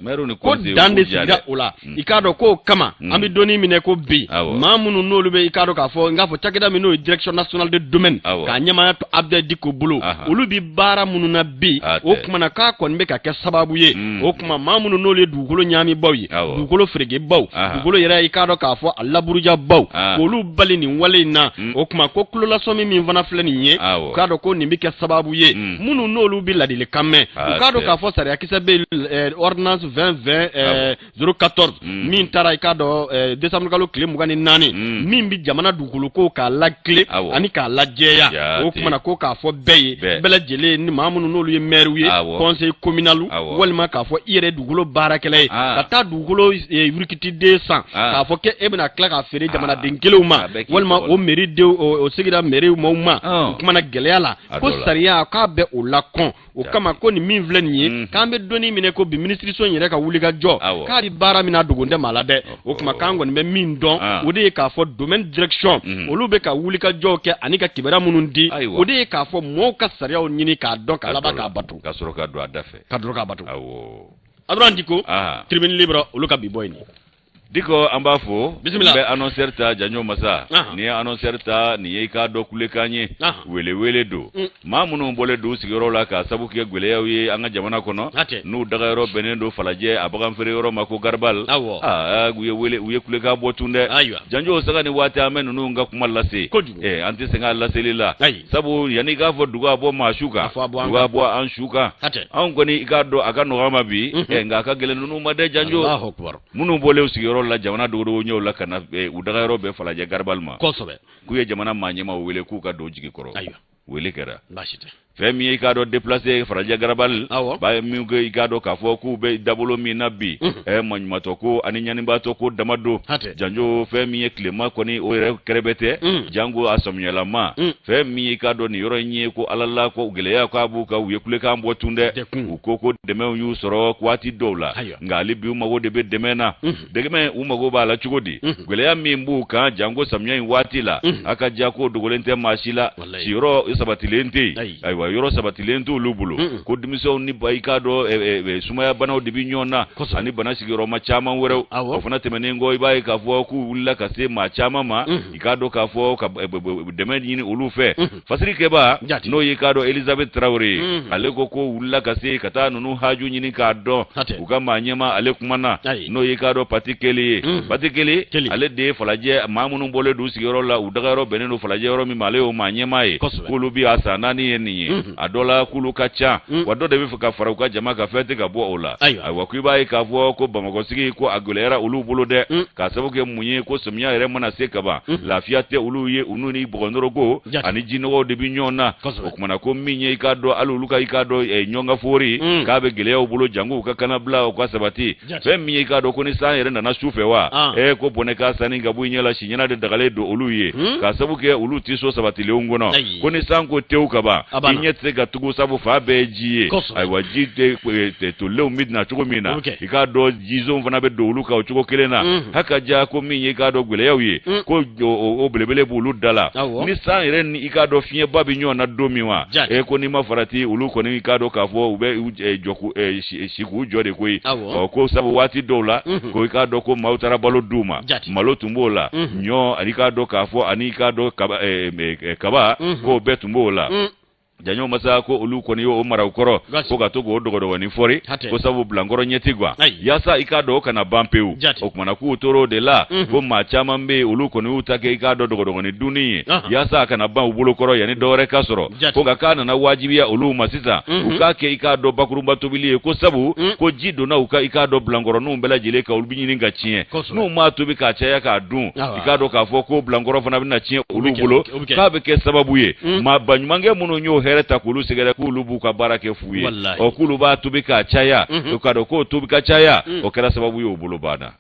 Maire ni ko dan de sigira o la. I k'a dɔn k'o kama an bɛ don min na ko bi, maa minnu n'olu bɛ, i k'a dɔn k'a fɔ n k'a fɔ cakɛda min n'o ye Direction nationale de domaine, k'a ɲɛmaaya to Abdoulaye Dicko bolo, olu bɛ baara minnu na bi, o tuma na k'a kɔni bɛ ka kɛ sababu ye. O tuma maa minnu n'olu ye dugukolo ɲaamibaw ye, dugukolo ferekebaw, dugukolo yɛrɛ, i k'a dɔn k'a fɔ a laburujabaw, k'olu bali nin wale in na. O tuma ko tulolasɔmi min fana filɛ nin ye, u k'a dɔn ko nin bɛ kɛ sababu ye, minnu n'olu bɛ ladilikan mɛn, u k'a dɔn k'a fɔ sariyakisɛ bɛ ordonnance 20 20 014 min taara, i k'a dɔn, décembre kalo tile 24, min bɛ jamana dugukolo ko k'a latilen ani k'a lajɛya. O tuma na ko k'a fɔ bɛɛ ye, bɛɛ lajɛlen ni maa minnu n'olu ye maire ye, conseil communal, walima k'a fɔ i yɛrɛ dugukolo baarakɛla ye, ka taa dugukolo yurukitiden san k'a fɔ k'e bɛna tila k'a feere jamanaden kelenw ma, walima o mairie denw, o sigida mairie maaw ma, o kuma na gɛlɛya la, ko sariya k'a bɛ o lakɔn. O kama ko nin min filɛ nin ye, k'an bɛ don min na ko bi, minisiriso in yɛrɛ ka wuli ka jɔ k'a bɛ baara min na, dogon tɛ maa la dɛ. O tuma k'an kɔni bɛ min dɔn, o de ye k'a fɔ domaine direction olu bɛ ka wuli ka jɔ kɛ ani ka kibaruya minnu di, o de ye k'a fɔ mɔɔw ka sariyaw ɲini k'a dɔn, ka laban k'a bato. Ka sɔrɔ ka don a da fɛ. Ka sɔrɔ k'a bato. Abdourahmane Dicko, Tribune Libre, olu ka bi bɔ yen. Diko, an b'a fo. Bisimila. N bɛ annonceur ta. Janjo masa, n'i ye annonceur ta, nin ye i k'a dɔn kulekan ye, welewele don. Maa minnu bɔlen don sigiyɔrɔ la k'a sabu kɛ gwɛlɛyaw ye an ka jamana kɔnɔ, n'u dagayɔrɔ bɛnnen don Falajɛ a bagan feere yɔrɔ ma ko Garabali, u ye wele, u ye kulekan bɔ tun dɛ. Janjo, saga ni waati an bɛ ninnu ka kuma lase, an tɛ sɛgɛn a laseli la, sabu yanni i k'a fɔ dugu a bɔ maa su kan, dugu a bɔ an su kan. Anw kɔni, i k'a dɔn, a ka nɔgɔ ma bi, nka a ka gɛlɛn ninnu ma dɛ, janjo. Minnu bɔlen sigiyɔrɔ la jamana dogodogo ɲɛw la ka na u dagayɔrɔ bɛɛ Falajɛ Garabali ma, k'u ye jamana maa ɲɛmaw wele k'u ka don jigi kɔrɔ. Wele kɛra. Fɛn min ye, i k'a dɔn, déplacé Falajɛ Garabali ba ye min kɛ, i k'a dɔn k'a fɔ k'u bɛ dabolo min na bi, maɲumatɔ ko ani ɲanibaatɔ ko dama don. Janjo, fɛn min ye tilema kɔni, o yɛrɛ kɛrɛbɛ tɛ, jango a samiyɛlama. Fɛn min ye, i k'a dɔn, nin yɔrɔ in ye ko Ala la ko gɛlɛya k'a b'u kan, u ye kulekan bɔ tun dɛ. U ko ko dɛmɛw y'u sɔrɔ waati dɔw la, nka hali bi u mago de bɛ dɛmɛ na. Dɛmɛ, u mago b'a la cogo di? Gɛlɛya min b'u kan, janko samiya in waati la, a ka ja ko dogolen tɛ maa si la. Siyɔrɔ sabatilen tɛ yen. Ayiwa, yɔrɔ sabatilen t'olu bolo, ko denmisɛnw ni ba, i k'a dɔn, sumaya banaw de bɛ ɲɔgɔn na ani bana sigiyɔrɔma caman wɛrɛw. O fana tɛmɛnen kɔ, i b'a ye k'a fɔ k'u wulila ka se maa caman ma, i k'a dɔn k'a fɔ ka dɛmɛ ɲini olu fɛ. Fasirikɛba, n'o y'i k'a dɔn Elizabeth Tarawele ye, ale ko ko wulila ka se ka taa ninnu haju ɲini k'a dɔn. U ka maa ɲɛma, ale kumana, n'o y'i k'a dɔn Pati Keli ye. Pati Keli, ale de ye Falajɛ maa minnu bɔlen don sigiyɔrɔ la, u dagayɔrɔ bɛnnen don Falajɛ yɔrɔ min ma, ale y'o maa ɲɛmaa ye. K'olu bi a san 4 ye nin ye a dɔ la, k'olu ka ca wa, dɔ de bɛ fɛ ka fara u ka jama kan, fɛn tɛ ka bɔ o la. Ayiwa, ko i b'a ye k'a fɔ ko Bamakɔ sigi ko a gɛlɛyara olu bolo dɛ, k'a sababu kɛ mun ye? Ko samiya yɛrɛ mana se kaban, lafiya tɛ olu ye, u n'u ni bɔgɔnɔrɔko ani jinɔgɔw de bɛ ɲɔgɔn na. O kumana ko min ye, i k'a dɔn, hali olu ka, i k'a dɔn, ɲɔgɔnkafoori k'a bɛ gɛlɛya u bolo, janko u ka kanabila u ka sabati. Fɛn min ye, i k'a dɔn, ko ni san yɛrɛ nana su fɛ wa, ko bɔnɛ ka sanni ka bɔ i ɲɛ la, siɲɛna de dagalen don olu ye, k'a sabu kɛ olu tɛ so sabatilenw kɔnɔ. Ko ni san ko tewu ka ban, i ɲɛ tɛ se ka tugu, sabu fan bɛɛ ye ji ye. Ayiwa, ji tolilenw bɛ na cogo min na, i k'a dɔn, jizon fana bɛ don olu kan o cogo kelen na. Haka ja, ko min ye, i k'a dɔn, gɛlɛyaw ye, ko o belebele b'olu da la. Ni san yɛrɛ ni, i k'a dɔn, fiɲɛba bɛ ɲɔgɔn na don min wa, e ko n'i ma farati, olu kɔni, i k'a dɔn k'a fɔ u bɛ jɔ si k'u jɔ de koyi. Ɔ, ko sabu waati dɔw la, ko i k'a dɔn ko maaw taara balo d'u ma, malo tun b'o la, ɲɔ ani, i k'a dɔn k'a fɔ, ani i k'a dɔn kaba, k'o bɛɛ tun b'o la. Janjo masa, ko olu kɔni y'o mara u kɔrɔ, ko ka to k'o dɔgɔdɔgɔnin fɔri, ko sabu bilankɔrɔ ɲɛ tɛ gan, yaasa i k'a dɔn o kana ban pewu. O kumana k'u tor'o de la, ko maa caman bɛ yen, olu kɔni y'u ta kɛ, i k'a dɔn, dɔgɔdɔgɔnin dunni ye, yaasa a kana ban u bolo kɔrɔ yanni dɔwɛrɛ ka sɔrɔ. Ko nka k'a nana wajibiya olu ma sisan, u k'a kɛ, i k'a dɔn, bakurunba tobili ye, ko sabu ko ji donna u ka, i k'a dɔn, bilankɔrɔninw bɛɛ lajɛlen kan, olu bɛ ɲini ka tiɲɛ n'u m'a tobi k'a caya k'a dun. I k'a dɔn k'a fɔ ko bilankɔrɔ fana bɛna tiɲɛ olu bolo, k'a bɛ kɛ sababu ye maa baɲumankɛ minnu y'o hɛrɛ ta k'olu sɛgɛrɛ, k'olu b'u ka baara kɛ fu ye. Ɔ, k'olu b'a tobi k'a caya, o k'a dɔn k'o tobi ka caya, o kɛra sababu ye o bolo banna.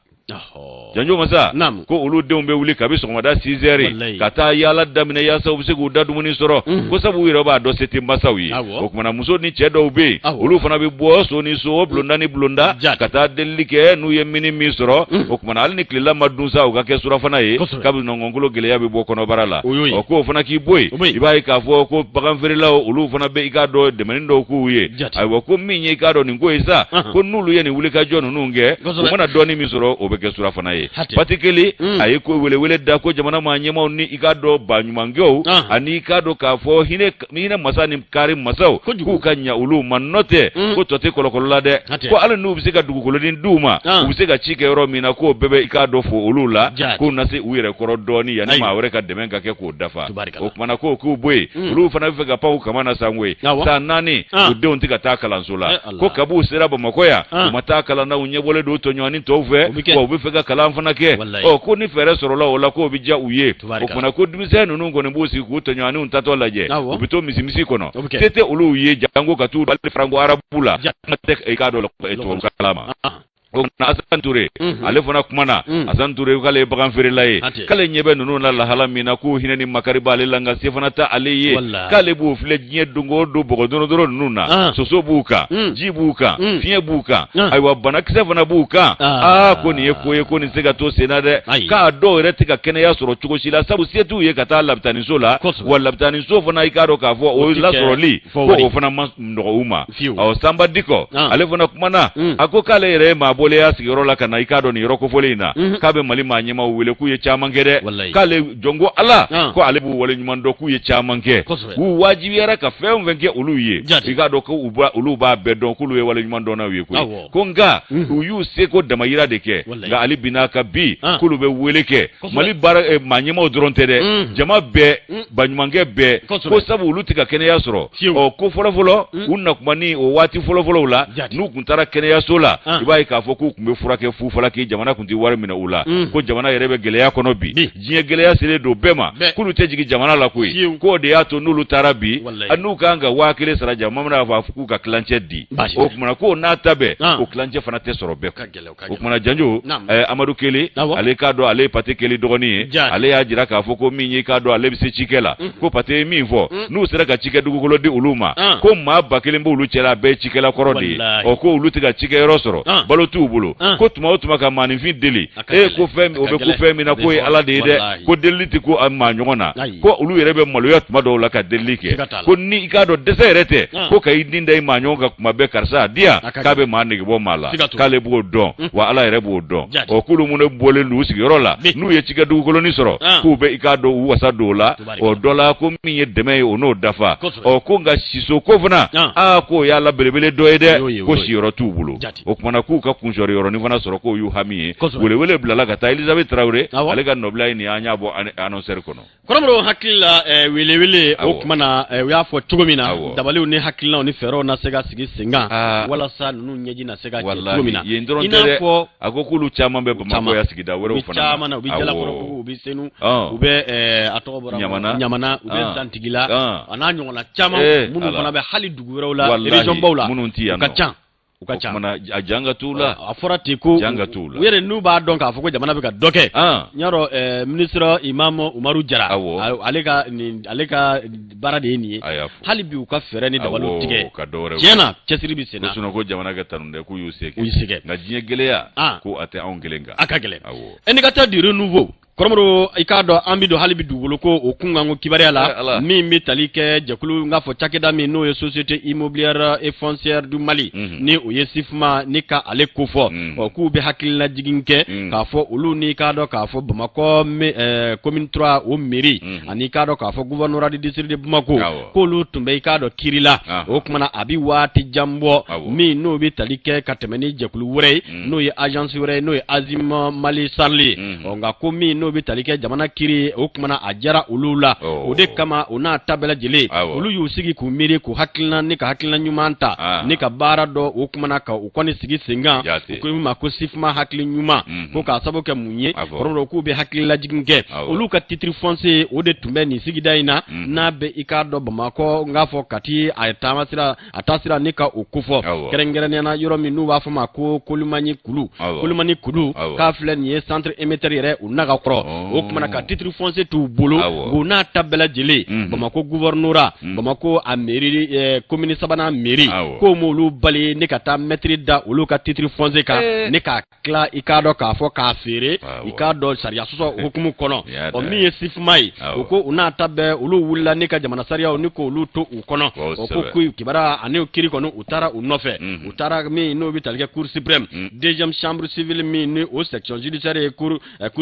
Janjo masa ko olu denw bɛ wuli kabi sɔgɔmada 6 heures ka taa yaala daminɛ yaasa u bɛ se k'u da dumuni sɔrɔ mhm. ko sabu u yɛrɛ b'a dɔn se tɛ masaw ye o kumana muso ni cɛ dɔw bɛ yen olu fana bɛ bɔ so ni so bulonda ni bulonda ka taa delili kɛ n'u ye mini min sɔrɔ mhm. o kumana hali ni tilela ma dun sa u ka kɛ surafana ye kabi nɔngɔnkolo gɛlɛya bɛ bɔ kɔnɔbara la ɔ k'o fana k'i bɔ yen i b'a ye k'a fɔ ko baganfeerelaw olu fana bɛ i k'a dɔn dɛmɛni dɔw k'u ye ayiwa ko min ye i k'a dɔn nin ko ye sa ko n'olu ye nin wulikajɔ ninnu kɛ u mana dɔɔni min sɔrɔ o bɛ kɛ surafana ye Pati Keli mm. a ye ko welewele da ko jamana maa ɲɛmaaw ni i k'a dɔn baɲumankɛw ani i k'a dɔn k'a fɔ hinɛ hinɛ masa ni kari masaw k'u ka ɲa olu ma n'o tɛ mm. ko tɔ tɛ kɔlɔkɔlɔ la dɛ ko hali n'u bɛ se ka dugukolonin d'u ma u bɛ se ka ci kɛ yɔrɔ min na k'o bɛɛ bɛ i k'a dɔn fo olu la k'u na se u yɛrɛ kɔrɔ dɔɔni yanni maa wɛrɛ ka dɛmɛ ka kɛ k'o dafa o kumana ko k'u bɔ yen mm. olu fana bɛ fɛ ka pan u kama na sanko ye san 4 ah. u denw tɛ ka taa kalanso la eh, ko kabi u sera bamakɔ yan ah. u ma taa kalan na u ɲɛbɔlen don tɔɲɔgɔnnin tɔw fɛ wa u bɛ fɛ ka kalan fana kɛ ɔ ko ni fɛɛrɛ sɔrɔla o la k'o bɛ diya u ye o kumana ko denmisɛn ninnu kɔni b'u sigi k'u tɔɲɔgɔnninw taatɔ lajɛ u bɛ to misimisi kɔnɔ se tɛ olu ye janko ka t'u hali franco arabu la kuma tɛ i k'a dɔn tubabukalan ma ah. O Asan Ture ale fana kumana. Asan Ture k'ale ye bagan feerela ye, k'ale ɲɛ bɛ ninnu na lahala min na, k'u hinɛ ni makari b'ale la, nka se fana tɛ ale ye, k'ale b'u filɛ diɲɛ don o don bɔgɔ dorodoro ninnu na, soso b'u kan, ji b'u kan, fiɲɛ b'u kan, ayiwa banakisɛ fana b'u kan. Aa ko nin ye ko ye ko nin tɛ se ka to sen na dɛ, k'a dɔw yɛrɛ tɛ ka kɛnɛya sɔrɔ cogo si la, sabu se t'u ye ka taa labitaniso la, wa labitaniso fana i k'a dɔn k'a fɔ o lasɔrɔli ko o fana man nɔgɔ u ma. Ɔ Sanba Dikɔ ah. ale fana kumana mm. a ko k'ale yɛrɛ ye maa bɔlen y'a sigiyɔrɔ la ka na i k'a dɔn nin yɔrɔ kofɔlen in na mm-hmm. k'a bɛ Mali maa ɲɛmaaw wele k'u ye caman kɛ dɛ, k'ale jɔnko Ala ah. ko ale b'u wale ɲuman dɔn k'u ye caman kɛ, k'u wajibiyara ka fɛn o fɛn kɛ olu ye, i k'a dɔn ko olu b'a bɛɛ dɔn k'olu ye wale ɲuman dɔnnaw ye koyi, ko nka mm. u y'u seko damayira de kɛ, nka hali bi n'a ka bi ah. k'olu bɛ wele kɛ Mali baara eh, maa ɲɛmaaw dɔrɔn tɛ dɛ, jama bɛɛ, baɲumankɛ bɛɛ, ko sabu olu tɛ ka kɛnɛya sɔrɔ. Ɔ ko fɔlɔfɔlɔ u nakuma ni o waati fɔlɔfɔlɔw la, n'u tun taara kɛnɛyaso la, i b'a ye k'a fɔ k'u tun bɛ furakɛ fufalaki, jamana tun tɛ wari minɛ u la, ko jamana yɛrɛ bɛ gɛlɛya kɔnɔ bi, diɲɛ gɛlɛya selen don bɛɛ ma, k'olu tɛ jigin jamana la koyi, k'o de y'a to n'olu taara bi, n'u kan ka 1000 sara, jamana b'a fɔ k'u ka tilancɛ di, o tuma k'o n'a ta bɛɛ, o tilancɛ fana tɛ sɔrɔ bɛɛ kun. O kumana Janjo, Amadu Kele, ale k'a dɔn ale ye Pate Kele dɔgɔnin ye, ale y'a jira k'a fɔ ko min ye k'a dɔn ale bɛ se cikɛ la, ko Pate ye min fɔ, n'u sera ka cikɛ dugukolo di olu ma, ko maa 1000 b'olu cɛla, a bɛɛ ye cikɛla kɔrɔ de ye, ɔ ko olu tɛ ka cikɛyɔrɔ sɔrɔ, balo t'u bolo, ko tuma o tuma ka maaninfin deli, e ko fɛn o bɛ ko fɛn min na k'o ye Ala de ye dɛ, ko delili tɛ ko maa ɲɔgɔn na, ko olu yɛrɛ bɛ maloya tuma dɔw la ka delili kɛ, ko ni i k'a dɔn dɛsɛ yɛrɛ tɛ, ko ka i nin da i maa ɲɔgɔn kan kuma bɛɛ, karisa di yan, k'a bɛ maa nege bɔ maa la, k'ale b'o dɔn mm. wa Ala yɛrɛ b'o dɔn. Ɔ k'olu minnu bɔlen don u sigiyɔrɔ la, n'u ye cikɛ dugukolonin sɔrɔ, ah. k'u bɛ i k'a dɔn u wasa don o la, ɔ dɔ la ko min ye dɛmɛ ye o n'o dafa, ɔ ko nka siso ko fana, ah. aa k'o y'a la belebele dɔ ye dɛ, ko siyɔrɔ t'u bolo, o kumana k'u ka kunsɔrɔ yɔrɔnin fana sɔrɔ k'o y'u hami ye. Welewele bilala ka taa Elizabeth Tarawele, ale ka nɔbila ye nin ye, an y'a bɔ annonceur kɔnɔ. Kɔrɔmɔrɔ hakili la eh, welewele o tuma na eh, u y'a fɔ cogo min na dabaliw ni hakilinaw ni fɛɛrɛw na se ka sigi sen kan ah. walasa ninnu ɲɛji na se ka cɛ cogo min na. Yen dɔrɔn tɛ dɛ, a ko k'olu caman bɛ Bamakɔ yan, sigida wɛrɛw fana na, caman na, u bɛ Jalakɔrɔbugu, u bɛ Senu, u bɛ eh, a tɔgɔ bɔra Ɲamana, Ɲamana, u bɛ ah. Zantigila, ah. a n'a ɲɔgɔnna caman minnu fana bɛ hali dugu wɛrɛw la, région baw la, minnu tɛ yan u ka ca. u ka ca a jan ka t'u la. A fɔra ten ko jan ka t'u la, u yɛrɛ n'u b'a dɔn k'a fɔ ko jamana bɛ ka dɔ kɛ. N y'a dɔn eh, ministre Imam Umaru Jara, ale ka nin, ale ka baara de ye nin ye. Hali bi u ka fɛɛrɛ ni dabaliw tigɛ, ka dɔ wɛrɛ tiɲɛ na cɛsiri bɛ sen na. Ko sinon ko jamana ka tanu dɛ, k'u y'u se kɛ, u y'u se kɛ, nka diɲɛ gɛlɛya ko a tɛ anw kelen kan, a ka gɛlɛn. Indicateur du renouveau, Kɔrɔmɔrɔ, i k'a dɔn an bɛ don hali bi dugukolo ko o kunkanko kibaruya la, min bɛ tali kɛ jɛkulu n k'a fɔ cakɛda min n'o ye Société immobilière et foncière du Mali, ni o ye SIFMA ni ka ale kofɔ, ɔ k'u bɛ hakililajigin kɛ k'a fɔ olu ni k'a dɔn k'a fɔ Bamakɔ commune 3 o mairie ani k'a dɔn k'a fɔ gouvernorat du district de Bamako, k'olu tun bɛ i k'a dɔn kiri la. O tuma na a bɛ waati jan bɔ, min n'o bɛ tali kɛ ka tɛmɛ ni jɛkulu wɛrɛ ye, n'o ye agence wɛrɛ ye, n'o ye Azim Mali Sarl ye. Ɔ nka ko min n'o bɛ tali kɛ jamana kiri, o kumana a jara olu la. O de kama, o n'a ta bɛɛ lajɛlen, olu y'u sigi k'u miiri, k'u hakilina ni ka hakilina ɲuman ta ni ka baara dɔ, o kumana ka u kɔni sigi sen kan, u ko min ma ko SIFMA hakili ɲuman. Ko k'a sababu kɛ mun ye? Kɔrɔ k'u bɛ hakililajigin kɛ. Olu ka titre foncier, o de tun bɛ nin sigida in na, n'a bɛ i k'a dɔn Bamakɔ, n k'a fɔ Kati a taamasira, a taasira ni ka o kofɔ, kɛrɛnkɛrɛnnenya na yɔrɔ min n'u b'a fɔ ma ko Kolimani kulu. Kolimani kulu k'a filɛ nin ye centre émetteur yɛrɛ u naga kɔrɔ. O kumana ka titre foncier t'u bolo. O n'a ta bɛɛ lajɛlen, Bamakɔ gouvernorat, Bamakɔ a mairie, commune sabanan mairie, k'o m'olu bali ne ka taa mɛtiri da olu ka titre foncier kan ne k'a tila, i k'a dɔn k'a fɔ k'a feere, i k'a dɔn sariya sɔsɔ hukumu kɔnɔ. Ɔ, min ye SIFMA ye, o ko u n'a ta bɛɛ, olu wulila ne ka jamana sariyaw ni k'olu to u kɔnɔ. O ko kibaruya ani kiri kɔni, u taara u nɔfɛ. U taara min n'o bɛ tali kɛ Cour suprême, deuxième chambre civile, min ni o section judiciaire ye Cour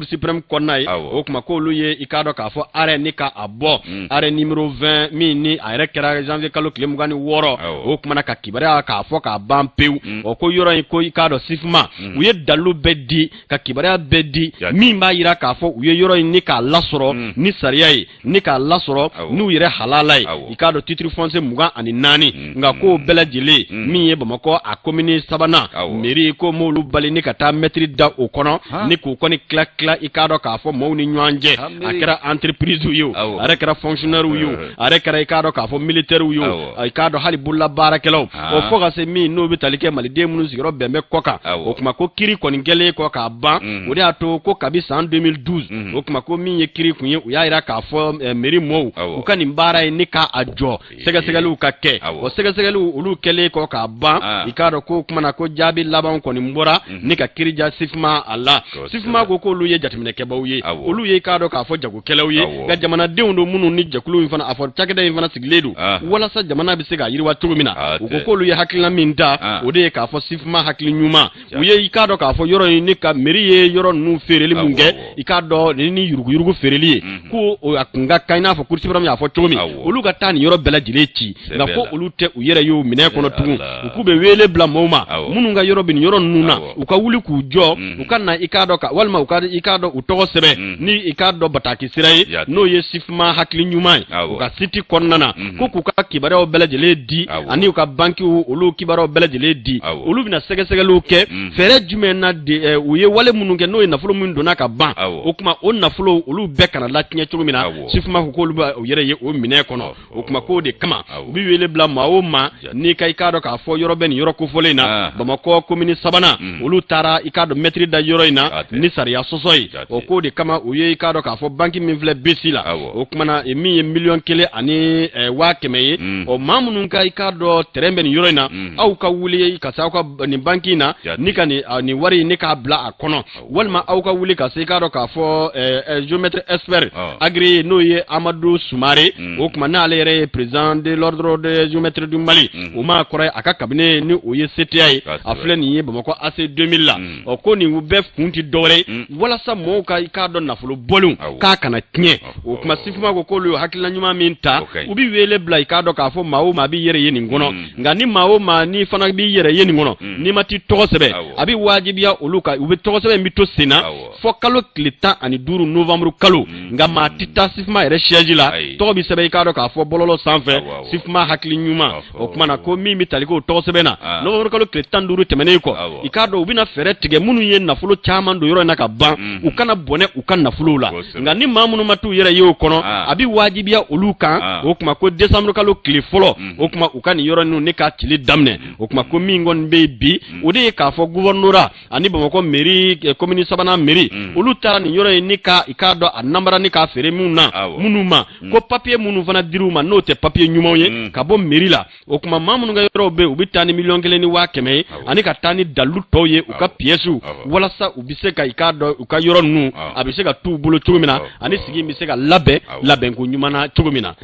suprême kɔnɔna ye. O tuma k'olu ye, i k'a dɔn k'a fɔ arrêt ni ka a bɔ, arrêt numéro 20, min ni a yɛrɛ kɛra janvier kalo tile 26. O kumana ka kibaruya k'a fɔ k'a ban pewu. O ko yɔrɔ in ko, i k'a dɔn SIFMA, u ye dalilu bɛɛ di, ka kibaruya bɛɛ di, min b'a yira k'a fɔ u ye yɔrɔ in ni k'a lasɔrɔ ni sariya ye, ni k'a lasɔrɔ n'u yɛrɛ halala ye, i k'a dɔn titre foncier 24. Nka k'o bɛɛ lajɛlen, min ye Bamakɔ a commune sabanan mairie, ko m'olu bali ni ka taa mɛtiri da o kɔnɔ ni k'u kɔni tila tila, i k'a dɔn k'a fɔ maaw ni ɲɔgɔn cɛ, a kɛra entreprise ye o, a yɛrɛ kɛra fonctionnaire ye o, a yɛrɛ kɛra, i k'a dɔn k'a fɔ militaire ye o, i k'a dɔn hali bolola baarakɛlaw o, fo ka se min n'o bɛ tali kɛ maliden minnu sigiyɔrɔ bɛn bɛ kɔ kan. O tuma ko kiri kɔni kɛlen kɔ k'a ban, o de y'a to ko kabi san 2012, o tuma ko min ye kiri kun ye, u y'a jira k'a fɔ mairie mɔɔw u ka nin baara ye ni k'a jɔ, sɛgɛsɛgɛliw ka kɛ. O sɛgɛsɛgɛliw olu kɛlen kɔ k'a ban, i k'a dɔn ko kuma na ko jaabi laban kɔni bɔra ni ka kiri ja SIFMA a la. SIFMA ko k'olu ye jateminɛkɛbaw ye, olu ye, i k'a dɔn k'a fɔ jagokɛlaw ye, nka jamanadenw don minnu ni jɛkulu in fana, a fɔ cakɛda in fana sigilen don walasa jamana bɛ se ka yiriwa cogo min na. U ko k'olu ye hakilina min ta, o de ye k'a fɔ SIFMA hakili ɲuman, u ye, i k'a dɔn k'a fɔ yɔrɔ in ni ka mairie ye yɔrɔ ninnu feereli mun kɛ, i k'a dɔn ni ni yuruguyurugu feereli ye, ko a kun ka kan i n'a fɔ Cour suprême y'a fɔ cogo min, olu ka taa nin yɔrɔ bɛɛ lajɛlen ci. Nka ko olu tɛ u yɛrɛ ye o minɛn kɔnɔ tugun. U k'u bɛ wele bila maaw ma minnu ka yɔrɔ bɛ nin yɔrɔ ninnu na, u ka wuli k'u jɔ, u ka na, i k'a dɔn ka walima u ka, i k'a dɔn, u tɔgɔ sɛbɛn ni, i k'a dɔn, bataki sira ye, n'o ye SIFMA hakili ɲuman ye, u ka site kɔnɔna na, ko k'u ka kibaruyaw bɛɛ lajɛlen di ani u ka bankiw olu kibaruyaw bɛɛ lajɛlen di. Olu bɛna sɛgɛsɛgɛliw kɛ fɛɛrɛ jumɛn na de u ye wale minnu kɛ, n'o ye nafolo minnu donna ka ban, o tuma o nafolo olu bɛɛ kana latiɲɛ cogo min na. SIFMA ko k'olu bɛ u yɛrɛ ye o minɛn kɔnɔ. O tuma k'o de kama u bɛ wele bila maa o maa n'i ka, i k'a dɔn k'a fɔ yɔrɔ bɛ nin yɔrɔ kofɔlen in na, Bamakɔ komini sabanan, olu taara, i k'a dɔn, mɛtiri da yɔrɔ in na ni sariya sɔsɔ ye. O k'o de kama u ye, i k'a dɔn k'a fɔ banki min filɛ BCI la, o tuma na min ye 1 100 000 ye, ɔ, maa minnu ka, i k'a dɔn, terrain bɛ nin yɔrɔ in na, aw ka wuli ka se aw ka nin banki in na ni ka nin wari in ni k'a bila a kɔnɔ, walima aw ka wuli ka se, i k'a dɔn k'a fɔ géomètre expert agréé, n'o ye Amadu Sumare. O tuma n'ale yɛrɛ ye président de l'ordre des géomètres du Mali, o maa kɔrɔ ye, a ka cabinet ni o ye CTA ye, a filɛ nin ye Bamakɔ AC 2000 la. Ɔ, ko nin bɛɛ kun tɛ dɔwɛrɛ ye walasa mɔgɔw ka, i k'a dɔn, nafolo bɔlenw k'a kana tiɲɛ. O tuma SIFMA ko k'olu ye hakilina ɲuman min ta, u bɛ wele bila, i k'a dɔn k'a fɔ maa o maa b'i yɛrɛ ye nin kɔnɔ. Nka ni maa o maa n'i fana b'i yɛrɛ ye nin kɔnɔ, n'i ma t'i tɔgɔ sɛbɛn, a bɛ wajibiya olu kan, u bɛ tɔgɔ sɛbɛn in bɛ to sen na fɔ kalo tile 15 novembre kalo. Nka maa tɛ taa SIFMA yɛrɛ siège la, tɔgɔ bɛ sɛbɛn, i k'a dɔn k'a fɔ bɔlɔlɔ sanfɛ, SIFMA hakili ɲuman. O tuma na ko min bɛ tali kɛ o tɔgɔ sɛbɛn na, novembre kalo tile 15 tɛmɛnen kɔ, i k'a dɔn u bɛna fɛɛrɛ tigɛ minnu ye nafolo caman don yɔrɔ in na ka ban, u kana bɔnɛ u ka nafolow la. Nka ni maa minnu ma t'u yɛrɛ ye o kɔnɔ, a bɛ wajibiya olu kan. O tuma ko décembre kalo tile fɔlɔ, o tuma u ka nin yɔrɔ ninnu ne ka cili daminɛ. O tuma ko min kɔni bɛ yen bi, o de ye k'a fɔ gouvernorat ani Bamakɔ mairie, commune sabanan mairie, olu taara nin yɔrɔ in ni ka, i k'a dɔn, a namara ni k'a feere minnu na, minnu ma ko papier minnu fana dir'u ma, n'o tɛ papier ɲumanw ye ka bɔ mairie la. O tuma maa minnu ka yɔrɔw bɛ yen, u bɛ taa ni 1 100 000 ye ani ka taa ni dalilu tɔw ye, u ka pièces, walasa u bɛ se ka, i k'a dɔn, u ka yɔrɔ ninnu a bɛ se ka t'u bolo cogo min na, ani sigi bɛ se ka labɛn labɛnko ɲuman na cogo min na.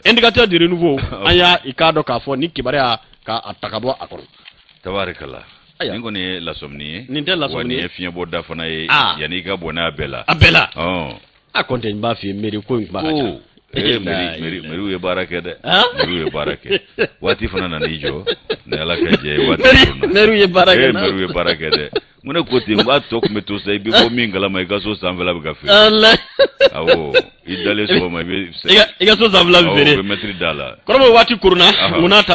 Indicateur du renouveau, an y'a, i k'a dɔn k'a fɔ ni kibaruya ka a ta ka bɔ a kɔnɔ. Tabarikala, nin kɔni ye lasɔmini ye. Nin tɛ lasɔmini ye. Wa nin ye fiɲɛbɔ da fana ye yanni i ka bɔ n'a bɛɛ la. A bɛɛ la. A kɔntɛ, n b'a f'i ye, mairie ko in kuma ka ca. Ee, mairie ye baara kɛ dɛ, mairie ye baara kɛ. Waati fana nana i jɔ ni Ala ka jɛ ye, waati mairie ye baara kɛ. Mairie ye baara kɛ dɛ. N ko ne ko ten, n ko a tɔ tun bɛ to sa, i bɛ bɔ min kalama, i ka so sanfɛla bɛ ka feere. Awɔ, i dalen sɔgɔma, i bɛ i ka so sanfɛla bɛ feere. I bɛ mɛtiri da la. Kɔrɔbɔ, waati koronna, mun n'a ta.